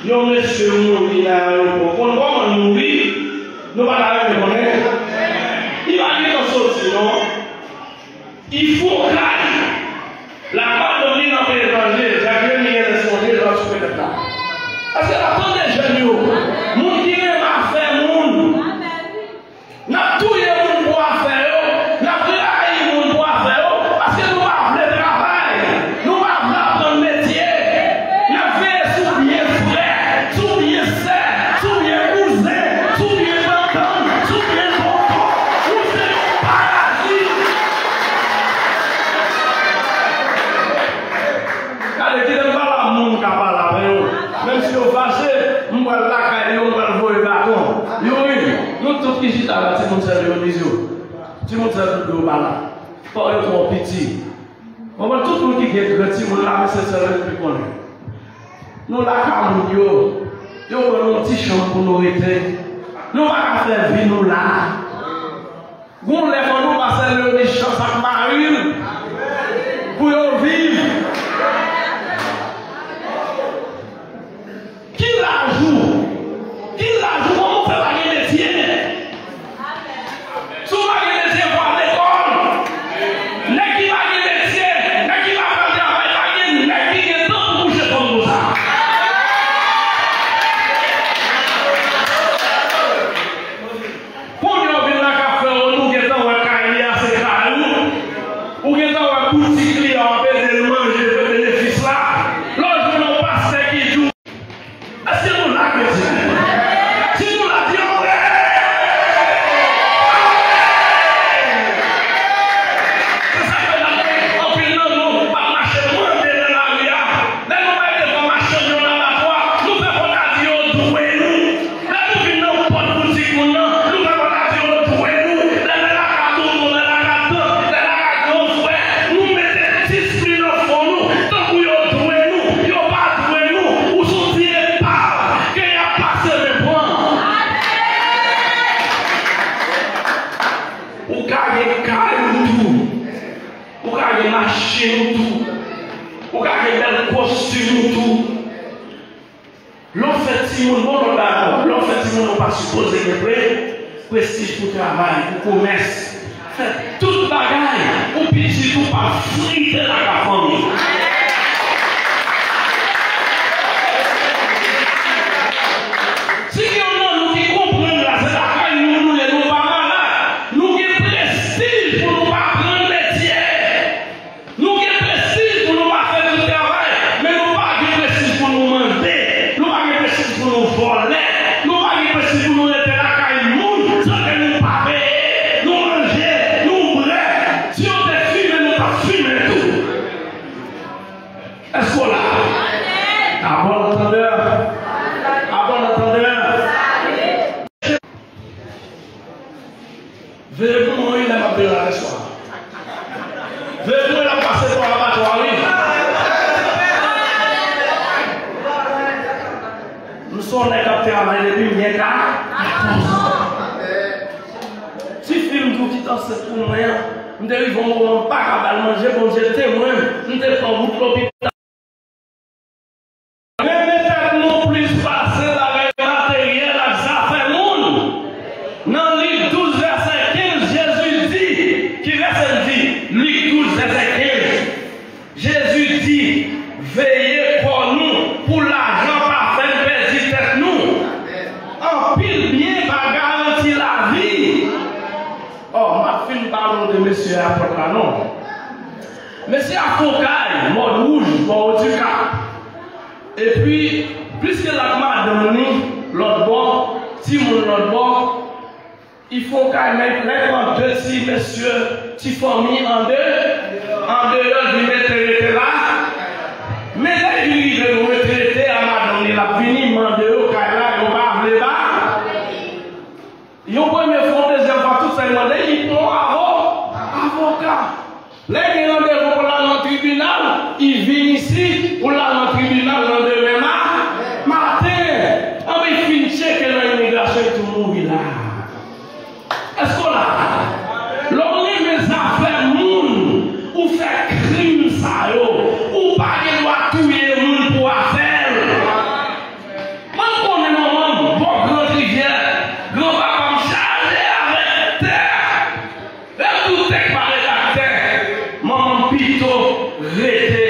Yon mesye mouri nan ayewopò. Konn kòman l mouri? Nou pa ta renmen konnen? Li pa gentan soti, non. Li fè yon kay. L ak madanm li nan peyi etranje, Jacqueline li genlè sonje l ap sou fenèt la. Paske n ap tande jèn yo, moun ki renmen afè moun. N ap touye moun pou afè yo, n ap rayi moun pou afè yo, paske nou pa vle travay, nou pa vle aprann metye. N ap veye sou byen frè, sou byen sè, sou byen kouzen, sou byen tantann, sou byen tonton. Ou se yon parazit. Gade, kite m pale a moun m ka pale avè yo. Menm si yo fache, m pral lakay yo, m pral voye baton. Youri, nou tout ki chita la, timoun sè Dionizyo, timoun sè Dodo pa la. Fò yo twò piti. Konprann, tout moun ki gen gran timoun la, men se sè Lenis ki konnen. Nou lakay moun yo, yo ban nou yon ti chanm pou nou rete. Nou pa ka fè vi nou la. Gon lè fò nou ba sè Lenis chans ak mari l pou yo viv. Ki laj ou? Ki laj ou? Kòman w fè pa gen metye? Si w pa gen metye, fò w al lekòl. Nèg ki pa gen metye, nèg ki pa pral travay, pa gen nèg ki gen tan pou kouche fanm konsa. Kounye a w vin la k ap fè w, nou gentan wè kay li a se kay ou. Ou gentan wè boutik li a w ap ede l manje, fè benefis la. Lè w jwenn yon pastè ki di w, èske nou la, mesye? Si nou la, di amèn! Amèn! Se sa k fè n ap wè anpil nan nou ap mache mande nan lari a. Lè nou bay devan machann yo nan abatwa, nou fè kòm ta di yo dwe nou. Lè nou vin nan pòt boutik moun nan, nou fè kòm ta di yo dwe nou. Lè, lè lakay tonton, lè lakay tant, lè lakay gran frè, nou mete dis pli nan fon nou, tankou yo dwe nou, yo pa dwe nou, ou se yon ti epav ke y ap pase men pran. Ou ka gen kay ou tou. Ou ka gen machin ou tou. Ou ka gen bèl kostim ou tou. Lè w fè timoun, bon, lòt bagay ankò, lè w fè timoun, ou pa sipoze gen pre-, prestij pou travay, pou komès. Fè tout bagay, ou pitit ou pa frite lakay fanmi. Si gen youn nan nou ki konprann la, se lakay nou nou ye, nou pa malad, nou gen prestij pou nou pa pran letye. Nou gen prestij pou nou pa fè tout travay, men nou pa gen prestij pou nou mande. Nou pa gen prestij pou nou vòlè. Nou pa gen prestij pou nou rete lakay moun san ke nou pa peye. Nou manje, nou bwè. Si yo te fimen, nou t ap fimen tou. Èske w la? À bon entendeur. À bon entendeur. Veye pou mwen, wi, lè m ap veye la lè swa. Veye pou mwen, l ap pase bò abatwa, wi. M se yon nèg k ap travay depi m gen ka-, katòz an. Tifi m tou ki t ansent pou mwen an, m te rive yon moman m pa ka ba l manje, Bondye temwen m, m te pran wout lopital. Renmen tèt nou plis pase bagay materyèl ak zafè moun. Nan Lik douz vèsè kenz, Jezi di, ki vèsè l di? Lik douz vèsè kenz. Jezi di, veye kò nou pou lajan pa fè n pèdi tèt nou. Anpil byen pa garanti lavi. Ò, m pa t fin pale w de mesye apot la, non. Mesye a fon kay, mòn wouj, bò Odikap. Epi, pliske l ak madanm li, lòt bò, timoun lòt bò, li fon kay, men lè pran de ti mesye, ti fanmi ande, andeyò, li mete rete la. Men lè li rive nou rete rete a madanm li, l ap vini mande yo kay la, yo pa vle ba. Yon premye fwa, yon dezyèm fwa, tout sa yo mande, li pran yon avo-, avoka. Lè gen randevou pou l al nan tribinal, li vin isi pou l al nan tribinal landemen ma-, maten. Anben, li fin tcheke nan imigrasyon, li tou mouri la. Èske w la? Lè w renmen zafè moun, ou fè krim sa yo, ou pa gen dwa touye moun pou afè l. Mwen, m konnen manman m bò Grand Rivyè, granpapa m chaje avèk tè. Lè tout tè k pa ret ak tè, manman m pito rete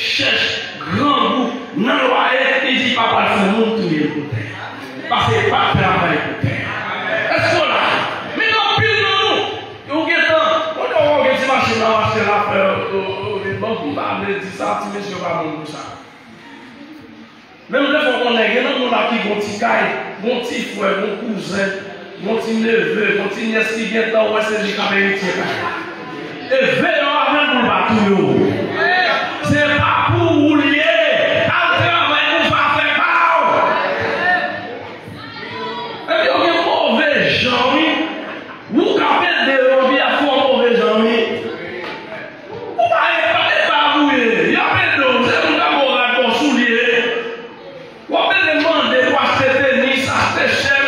chèch grangou nan lwaye, li di papa l se moun touye l pou tè. Paske l pa t travay pou tè. Èske w la? Men gen anpil nan nou, ou gentan, kote w wè w gen ti machin nan w achte l ap fè, o, o, o, vin bank, m pa vle di sa, ti mesye yo pa bon pou sa. Menm lè fò konnen gen nan nou la ki gon ti kay, gon ti frè, gon kouzen, gon ti neve, gon ti nyès ki gentan wè se li k ap eritye kay la. E veye w avè l pou l pa touye w. Se pa pou ou l ye. Al travay pou w pa fè pa w. Epi yo gen move jan, wi. Ou k ap ede yo, epi y ap fè w move jan, wi. Ou pa, e pa, e pa avouye. Y ap ede w. Se moun k ap ba w rad bò soulye. W ap ede mande pou achte tenis, achte chèn,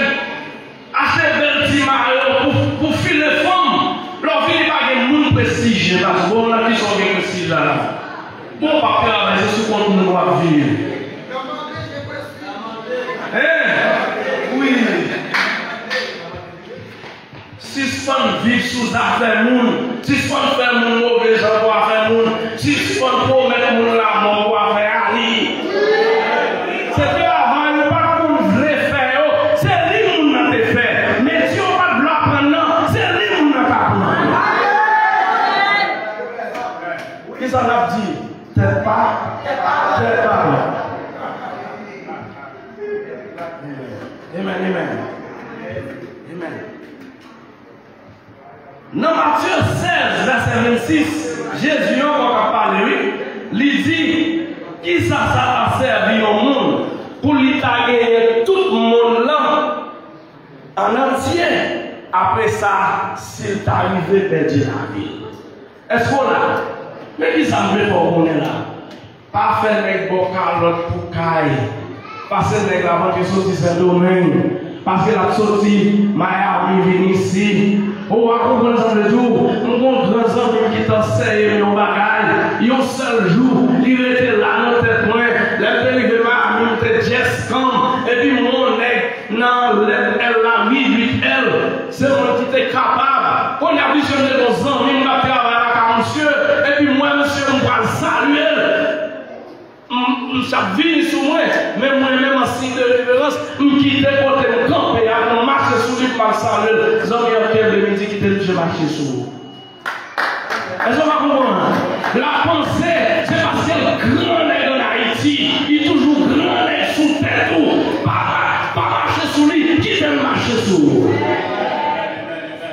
achte bèl ti mayo pou, pou file fanm. Lè w vini pa gen moun prestijye, paske bon, nan kisa w gen prestij la la? Bon, w p ap travay, se sou kont moun w ap viv. Hein? Wi. Sispann viv sou zafè moun. Sispann fè moun move jan pou afè moun. Sispann pwomèt moun lanmò pou afè ali. Se travay ou pa t konn vle fè yo, se li moun nan te fè. Metye ou pa t vle aprann nan, se li moun nan t aprann. Kisa n ap di? Tèt pa, tèt pa. Amen, amen, amen. Amen. Nan Matye sèz, vèsè vennsis, Jezi ankò k ap pale, wi. Li di, kisa sa ta sèvi yon moun pou li ta genyen tout mond lan an antye, apre sa, si l ta rive pèdi lavi l? Èske w la? Men kisa m vle fè w konnen la. Pa fè nèg ba w kalòt pou kay. Pase nèg la manke soti Sendomeng. Paske l ap soti Miami vin isi. Ou a konprann sa m vle di w? M gon gran zanmi m ki t anseye m yon bagay. Yon sèl jou, li rete la nan tèt mwen. Lè m te rive Miami, m te djès kanm. L ap vini sou mwen, men mwen menm, an siy deliverans, m kite kote m kanpe a, m mache sou li, m al salye l. Zanmi an kenbe m, li di, "Kite misye mache sou ou." Èske w pa konprann? L ap panse se paske l gran nèg ann Ayiti, li toujou gran nèg sou tèt ou. Pa, pa mache sou li, kite l mache sou ou.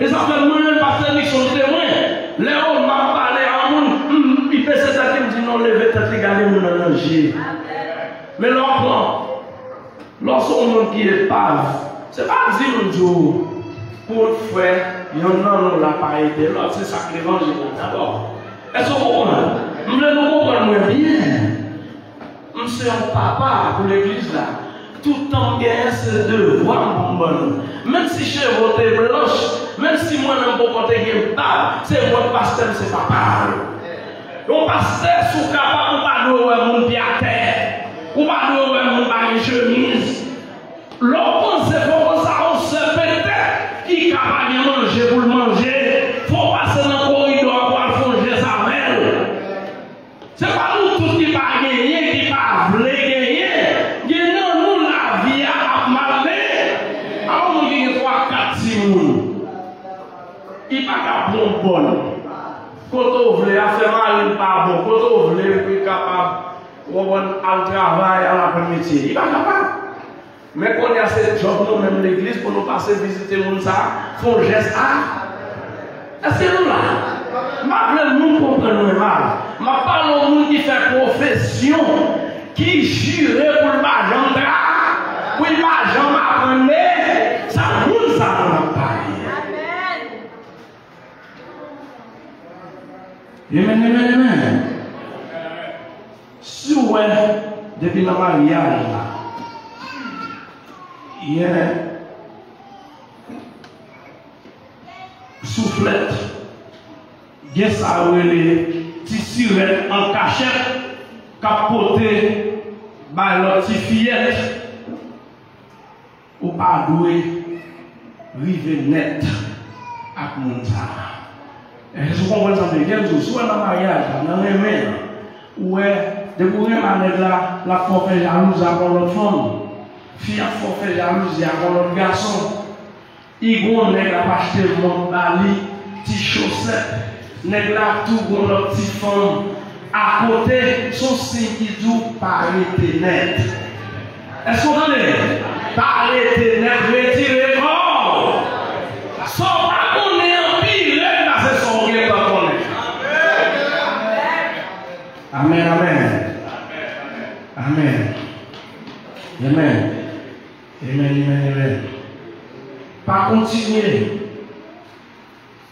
E sa fè mwen menm, pastè Nixon, te mwen. Lè yo m ap pale a yon moun, m, li bese tèt li, m di, "Non, leve tèt li, gade moun nan nan je." Men lè w pran, lè w se yon moun ki epav, se pa di m di w pou frè, yonn nan nou la pa ede lòt, se sa k levanjil la dabò. Èske w konprann? M vle nou konprann mwen byen. M se yon papa pou legliz la. Tout tan m genyen, se devwa m pou m ban nou. Menm si cheve w te blanch, menm si mwen menm poko te gen bab, se mwen k pastè, m se papa a yo. Yon pastè, si w kapab, ou pa dwe wè moun pye atè. Ou pa dwe wè moun pa gen chemiz. Lè w panse fò konsa, yon sè petèt ki ka pa gen manje pou l manje, fò w pase nan koridò a pou w al fè yon jès avè l. Se pa nou tout ki pa genyen, ki pa vle genyen. Gen nan nou lavi a ap mal, men a yon moun ki gen twa, kat timoun, li pa ka pran yon bòn. Kote w vle, afè mari l pa bon. Kote w vle pou l kapab, w konprann, al travay, al aprann metye. Li pa kapab. Men kounye a se djòb nou menm legliz pou nou pase vizite moun sa a, fè yon jès a. Èske nou la? M pa vle moun konprann mwen mal. M ap pale yon moun ki fè pwofesyon, ki jire pou l pa janm tra, pou l pa janm aprann, men sa moun sa a m ap pale. Amen, amen, amen. Si w wè, depi nan maryaj la, gen souflèt, gen sa yo rele ti sirèt an kachèt k ap pote bay lòt ti fiyèt. Ou pa dwe rive nèt ak moun sa a. Èske w konprann sa m vle di w? Si w wè nan maryaj la, nan renmen an, ou wè, depi w renmen a nèg la, l ap fè w fè jalouzi ak yon lòt fanm. Fi a ap fè w fè jalouzi ak yon lòt gason. Li gon nèg ap achte mont ba li, ti chosèt. Nèg la tou gon lòt ti fanm akote, se yon siy ki di w pa rete nèt. Èske w tande? Pa rete nèt, retire kò w. Sa w pa konnen an pi rèd pase sa w gentan konnen. Amèn, amèn. Amèn. Amèn. Amèn, amèn, amèn. Pa kontinye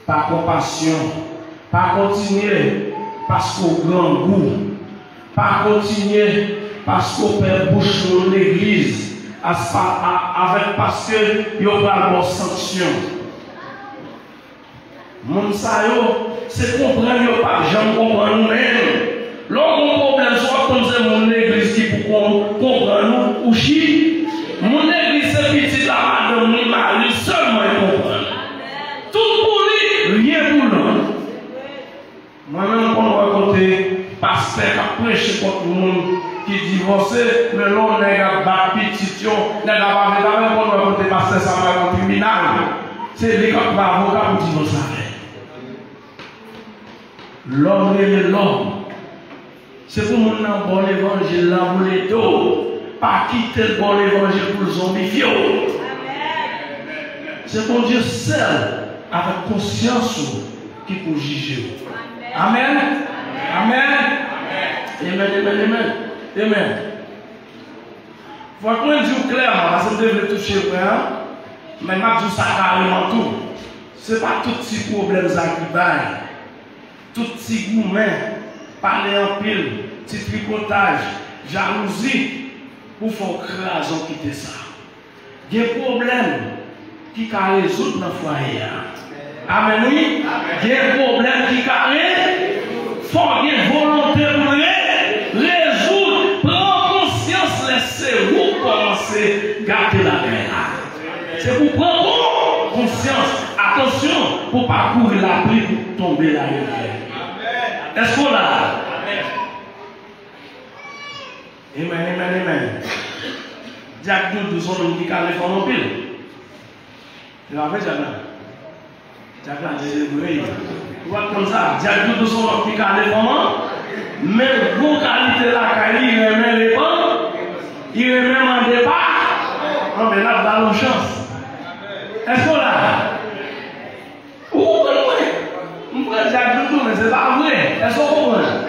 pa konpasyon. Pa kontinye paske w grangou. Pa kontinye paske w pè bouch moun legliz aspa, a, avèk paske yo pral ba w sanksyon. Moun sa yo, se konprann yo p ap janm konprann ou menm. Lè w gon pwoblèm, si w ap tann se moun legliz ki pou kon-, konprann ou, ou chit. Moun legliz se pitit la, madanm li, mari l sèlman l konprann. Tout pou li, ryen pou lòt. Mwen menm, m konn wè kote pastè k ap preche kont moun ki divòse, men lè yon nèg ap bat pitit yo, nèg ap avle, m konn wè kote pastè sa pral nan tribinal. Se li k ap pran avoka pou divòse avè l. Lòm rele lòm. Se pou moun nan ba w levanjil la pou l ede w. Pa kite l ba w levanjil pou l zonbifye w. Se Bondye sèl avèk konsyans ou ki pou jije w. Amèn. Amèn. Amèn, amèn, amèn. Amèn. Fòk mwen di w klèman, paske m te vle touche pwen an, men m ap di w sa kareman tou. Se pa tout ti pwoblèm sa ki bay. Tout ti goumen, pale anpil, ti tripotaj, jalouzi, pou fè w kraze w kite sa. Gen pwoblèm ki ka rezoud nan fwaye a. Amèn, wi. Gen pwoblèm ki ka re-, fò gen volonte pou re-, rezoud. Pran konsyans lè se ou k kòmanse gate bagay la. Se pou pran kon-, konsyans. Atansyon pou pa kouri lapli pou tonbe layivè. Èske w la? Amèn. Amen, amen, amen. Dyak Doudou se yon moun ki kale fanm anpil. Se pa vre, Dyak la? Dyak la, se vre. Ou pa t konn sa? Dyak Doudou se yon moun ki kale fanm an. Men gwo kalite lakay li, li renmen repann. Li renmen mande pa. Anben, n ap ba nou chans. Èske w la? Ou konprann mwen? M pran Dyak Doudou, men se pa vre. Èske w konprann?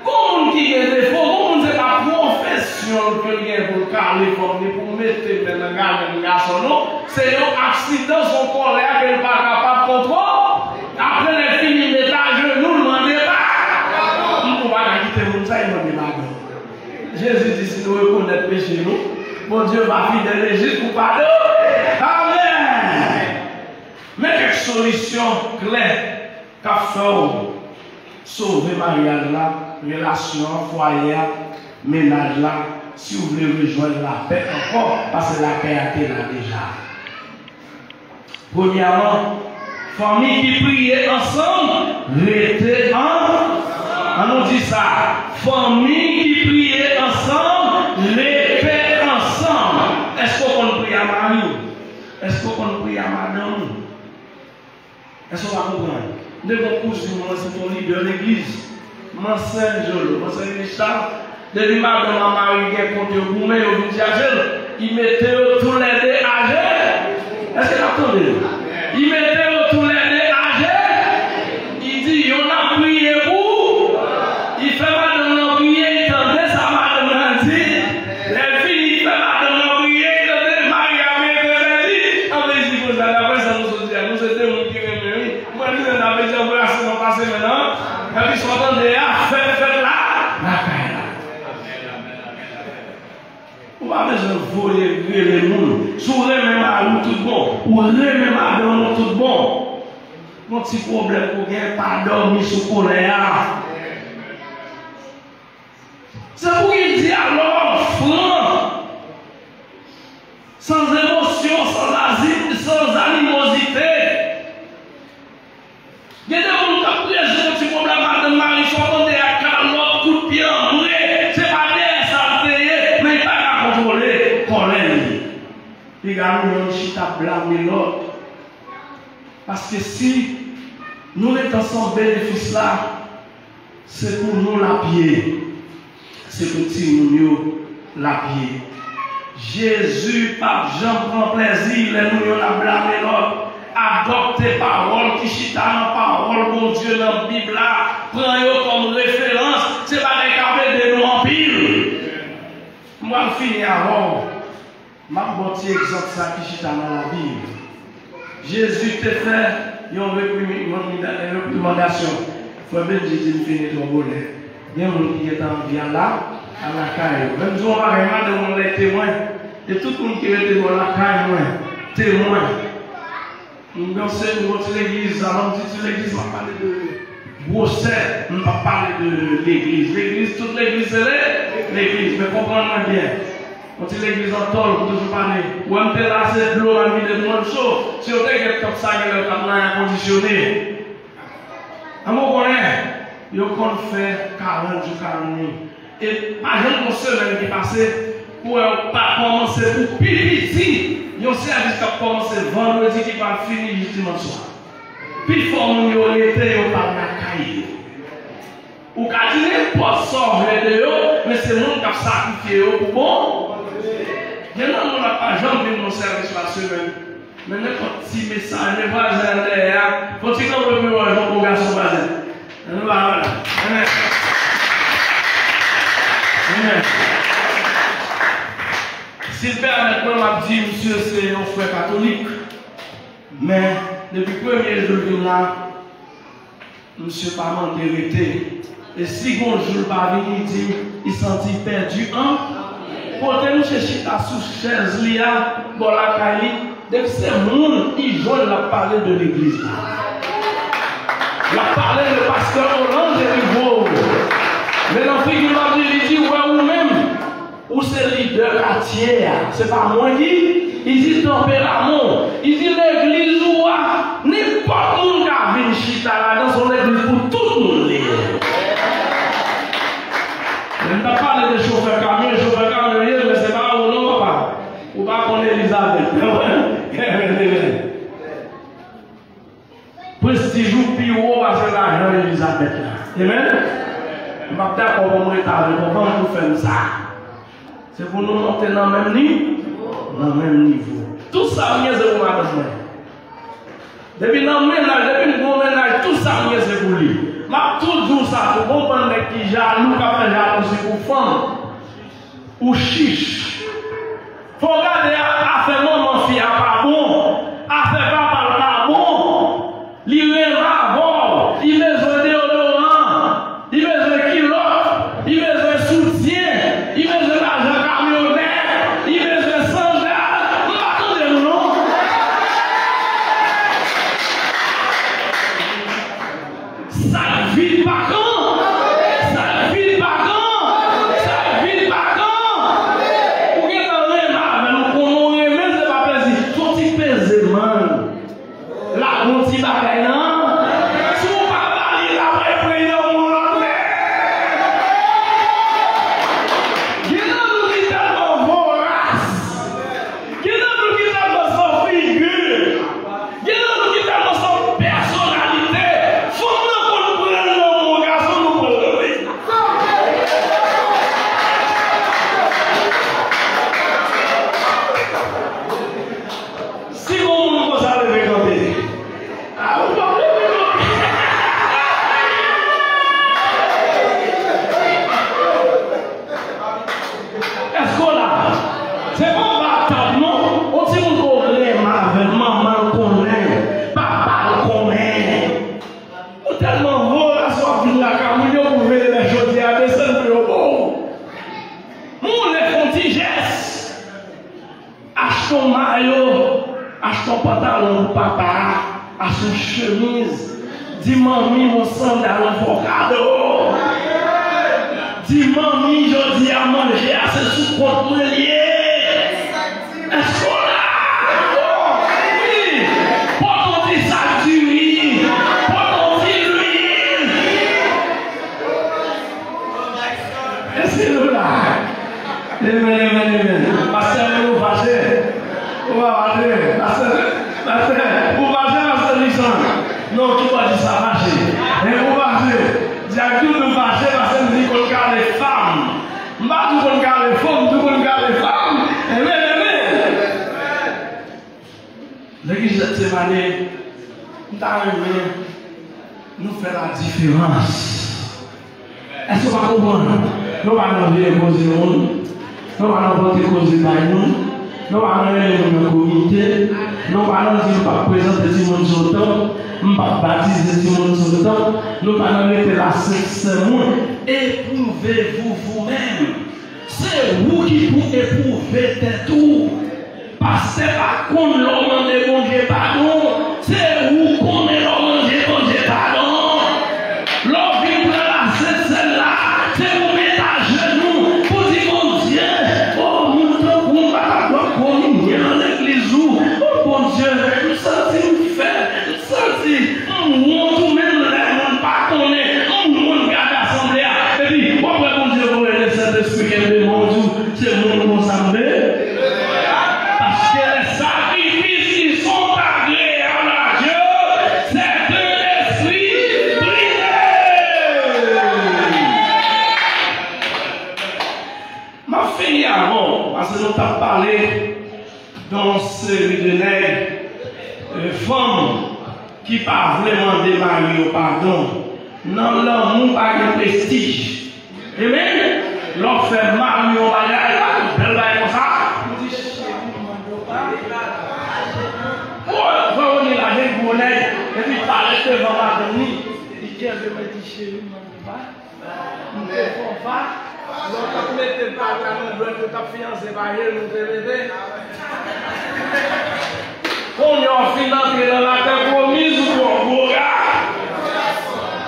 Gon moun ki gen defo, gon moun se pa pwofesyon l ke l gen pou l kale fanm li, pou l mete men nan galèt gason, non. Se yon aksidan, se yon kòlè ke l pa kapab kontwole. Apre lè fini, l met ajenou, l mande padon. M pou pa ka kite moun sa, l mande padon. Jezi di si nou rekonèt peche nou, Bondye va fidèl e jis pou padone. Amèn! Men kèk solisyon klè k ap fè w sove maryaj la, relasyon an, fwaye a, mennaj la, si w vle rejwenn lapè ankò, paske lapè a te la deja. Premyèman, fanmi ki priye ansanm, rete an-, ann nou di sa, fanmi ki priye ansanm, rete ansanm. Èske w konn priye a mari w? Èske w konn priye a madanm ou? Èske w pa konprann? M te gen yon kouzin mwen, se te yon lidè legliz. M ansèy jolo, m ansèy legliz sa. Depi madanm ak mari gen kont yo goumen, yo vin chaje l, li mete yo toulède aje. Èske n ap tande? Li mete yo toulède aje. Li di, yonn ap priye pou ou. Li fè madanm nan priye, li tande sa madanm nan di. Lè l fini, li fè madanm nan priye, li tande mari a priye, li di, anben, li di konsa, daprè sa nou sot di a, nou se de moun ki renmen, wi. Mwen, li nan bezwen anbrase mwen pase men nan. Epi sa w tande a, fèt, fèt la, lakay la. Ou pa bezwen voye rele moun. Si w renmen mari w tout bon, ou renmen madanm ou tout bon, gon ti pwoblèm ou gen, pa dòmi sou kolè a. Se pou gen dyalòg fran, san emosyon, san azi-, san animozite. Gen de moun k ap rezoud yon ti pwoblèm madanm mari, sa w tande a kalòt, kout pye, anbre, se pa dèyè sa l te ye, men li pa ka kontwole kòlè li. Piga nou yonn chita blame lòt. Paske si nou ret ansanm, benefis la, se pou nou l ap ye, se pou timoun yo l ap ye. Jezi p ap janm pran plezi lè nou yonn ap blame lòt. Adopte pawòl ki chita nan pawòl Bondye, nan Bib la. Pran yo kòm referans. Se bagay k ap ede nou anpil. M pral fini avè w. M ap ba w ti egzanp sa ki chita nan Labib. Jezi te fè yon reprimi-, yon reprimandasyon. Frè Benji di m fini twò bonè. Gen moun ki gentan anvi al la, al lakay yo. Men m di w yon bagay, madanm mwen lè temwen, e tout moun ki rete bò lakay mwen, temwen. M panse m gon ti legliz, alò m di ti legliz, m ap pale de gwosè, m p ap pale de legliz. Legliz, tout legliz se le-, legliz, men konprann mwen byen. Yon ti legliz an tòl, m toujou pale. Ou wè m te la, se dlo m al vide pou mwen m cho. Si yo te gen tanp sa, genlè yo t ap nan air kondisyone. An mwen konnen, yo konn fè karant jou, karant nwi. E pa janm gon semèn ki pase, pou wè yo pa kòmanse pou pi piti. Yon sèvis k ap kòmanse vandredi ki pral fini jis dimanch swa. Pifò moun yo rete, yo pa lakay yo. Ou ka di nenpòt sa w vle de yo, men se moun k ap sakrifye yo pou bon. Gen nan moun ap pa janm vin nan sèvis la semèn. Men nenpòt ti mesaj, men vwazen an dèyè a, fò ti kanpe pou yo wè jan w gason vwazen. Ann nou ba yo la. Amen. Amen. Si l pèmèt mwen, m ap di misye se yon frè katolik. Men, depi premye jou l vin la, misye pa mande rete. E si gon jou l pa vini, li di m li santi l pèdi an. Kote misye chita sou chèz li a, bò lakay li, depi se moun li jwenn, l ap pale de legliz la. L ap pale de pastè Hollande epi gwo. Men nan figi l, m ap di, li di, wè ou menm, ou se lidè katye a. Se pa mwen ki, li di tanperaman w. Li di legliz ou a, nenpòt moun ka vin chita ladan, se yon legliz pou tout moun li ye. Men m t ap pale de Elizabèt la. Amen? M p ap dakò pou m rete avèk yon fanm pou fè m sa. Se pou nou monte nan menm ni, nan menm nivo. Tout sa m gen se pou madanm mwen. Depi nan mennaj, depi m gen yon mennaj, tout sa m gen se pou li. M ap toujou di w sa, pou konprann nèg ki jalou, k ap fè jalouzi pou fanm. Ou chich. Fò w gade a, afè manman fi a pa bon, afè papa l pa bon. Li renmen avè w, li bezwen deyodoran, li bezwen kilòt, li bezwen soutyen, li bezwen lajan kamyonèt, li bezwen sandal. M pa tande nou non. Sa k vin pa gran, sa k vin pa gran, sa k vin pa gran. Ou gentan renmen avè l, ou konnen w renmen l, se pa plezi. Fò w ti peze man. Lage yon ti bagay nan. Si w pa ba li, l ap pran yon moun lòt lè. Gen nan nou ki tèlman voras. Gen nan nou ki tèlman san figi. Gen nan nou ki tèlman san pèsonalite. Fanm nan konn pran l nan men gason, nou pran l nan men. Si gon moun konsa leve kanpe, a, ou p ap leve kanpe. Èske w la? Se pa yon batap non. Yon timoun ke w renmen avè l, manman l konnen, papa l konnen. Ou tèlman voras, w ap vin lakay moun yo pou veye lè jodi a desann pou yo ba w. Moun lè fè yon ti jès. Achte yon mayo, achte yon pantalon pou papa a, achte yon chemiz. Di manmi yon sandal, yon fò kado. Di manmi jodi a manje a se sou kont mwen l ye. Èske w la? Wi. Pote yon ti sak diri. Pote yon ti lwil. Èske nou la? Amen, amen, amen. Pastè, ou fache? Ou pa fache? Pastè, pastè, ou fache, pastè Nixon? Non, ki bò di sa fache? Hein, ou fache? Di ak Doudou fache, pastè m di konn kale fanm. M pa di konn kale fanm, di konn kale fanm. Amen, amen. Legliz Getsemane, m ta renmen nou fè la diferans. Èske w pa konprann? Nou pa nan veye koze moun. Nou pa nan pote koze bay moun. Nou pa nan rele moun nan komite. Nou pa nan di m p ap prezante timoun sou tanp. M p ap batize timoun sou tanp. Nou pa nan rete la sent sèmon. Éprouvez-vous vous-même. Se ou ki pou epwouve tèt ou. Pastè pa konn lè w mande Bondye padon. Se ou konnen lè w mande Bondye padon. Lè w vin pran la sent sèn la, se pou w met ajenou, pou w di Bondye, o, moun tankou m pa ta dwe kominye nan legliz ou. O Bondye, m santi m fèb. Santi, m wont ou menm lè moun pa konnen, m wont gade asanble a. Epi, w ap wè Bondye voye le Sentespri kenbe men w di w, se moun konsa m vle. Parce que les sacrifices qui sont agréables à Dieu, c'est un esprit brisé. M ap fini avan, paske nou t ap pale de yon seri de nèg, e, fanm ki pa vle mande mari yo padon. Nan lanmou pa gen prestij. Amen? Lè w fè mari w yon bagay, pa gen bèl bagay konsa. Ou di, "Cheri, m mande w padon." Ou wè, ou ni lajan gwo nèg, epi parèt devan madanm li, li kenbe men, di, "Cheri, m mande w padon." M te fè w pa. Lè w t ap mete bag la nan dwèt, ou t ap fiyanse pa jenou w te mete. Kounye a w fin antre nan latè pwomiz ou twò gwo ga.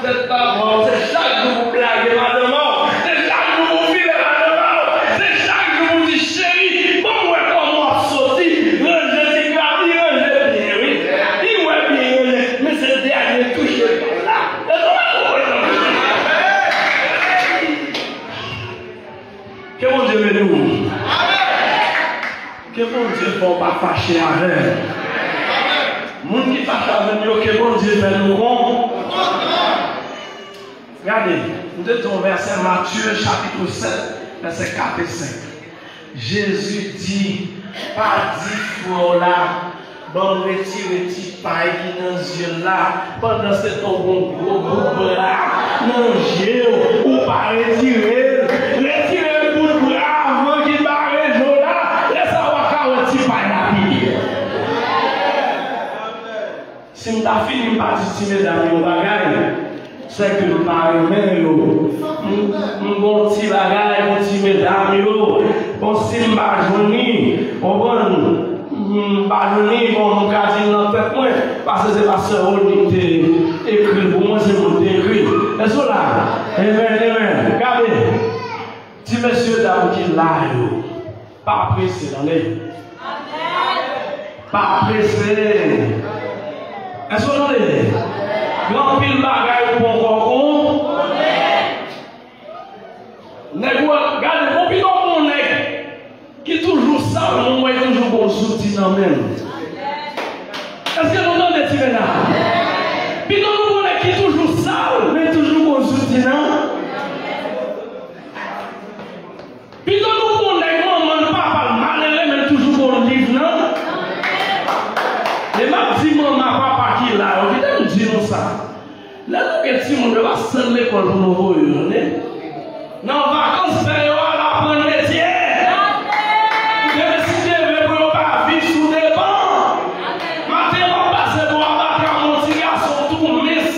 Tèt pa bò, se chak jou pou blage madanm an. Se chak jou pou file madanm an. Se chak jou pou di, "Cheri, ban m wè kòman w ap soti." Ranje ti krabi, ranje byen, wi. Li wè byen ranje, men se dènye touche bal la. Ke Bondye beni w. Ke Bondye fè w pa fache avè l. Moun ki fache avè m yo, ke Bondye fè nou bon. Gade, m te di yon vèsè, Matye chapit sèt, vèsè kat e senk. Jezi di, pa di frè w la, ban m retire ti pay ki nan zye l la, pandan se tan w gen yon gwo bout bra nan je w, ou pa retire l. Retire bout bra avan ki bare je w la, lè sa w a ka wè ti pay la pi byen. Si m ta fini, m pa di ti medam yo bagay, se ke m pa renmen yo. M, m gon ti bagay pou ti medam yo. Bon, si m pa jwenn li, konprann, m pa jwenn li, bon, m ka di l nan tèt mwen, paske se pastè Rony ki te ekri l pou mwen, se mwen ki te ekri l. Èske w la? Amen, amen. Gade, ti mesye dam ki la yo. Pa prese, tande. Pa prese. Èske w tande? Gen anpil bagay ou poko konn. Nèg ou gade, ou pito pou yon nèg ki toujou sal, men w wè toujou gon zouti nan men l. Èske nou tande ti medam? Pito nou pou yon nèg ki toujou sal, men toujou gon zouti nan Pito nou pou nèg manman l, papa l malere, men toujou bon liv nan. E m ap di manman, papa ki la yo, kite m di nou sa. Lè nou gen timoun, yo pa sèl lekòl pou nou voye yo, tande. Nan vakans pè yo al aprann metye. Demen si Dye vle pou yo pa viv sou depan. Maten w ap pase bò a Batram, yon ti gason tou mens.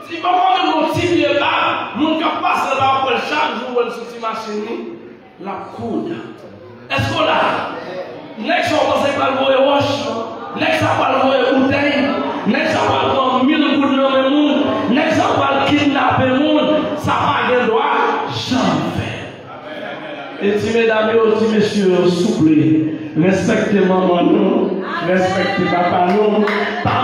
Ti papa menm yon ti pye bab, moun k ap pase la ap wè l chak jou, wè l sou ti machin li, l ap koud. Èske w la? Nèg sa w panse k pral voye wòch? Nèg sa pral voye boutèy? Nèg sa pral pran mil goud nan men moun? Nèg sa pral kidnape moun? Sa pa gen dwa janm fèt. E ti medam yo, ti mesye yo, souple, respekte manman nou, respekte papa nou. Pa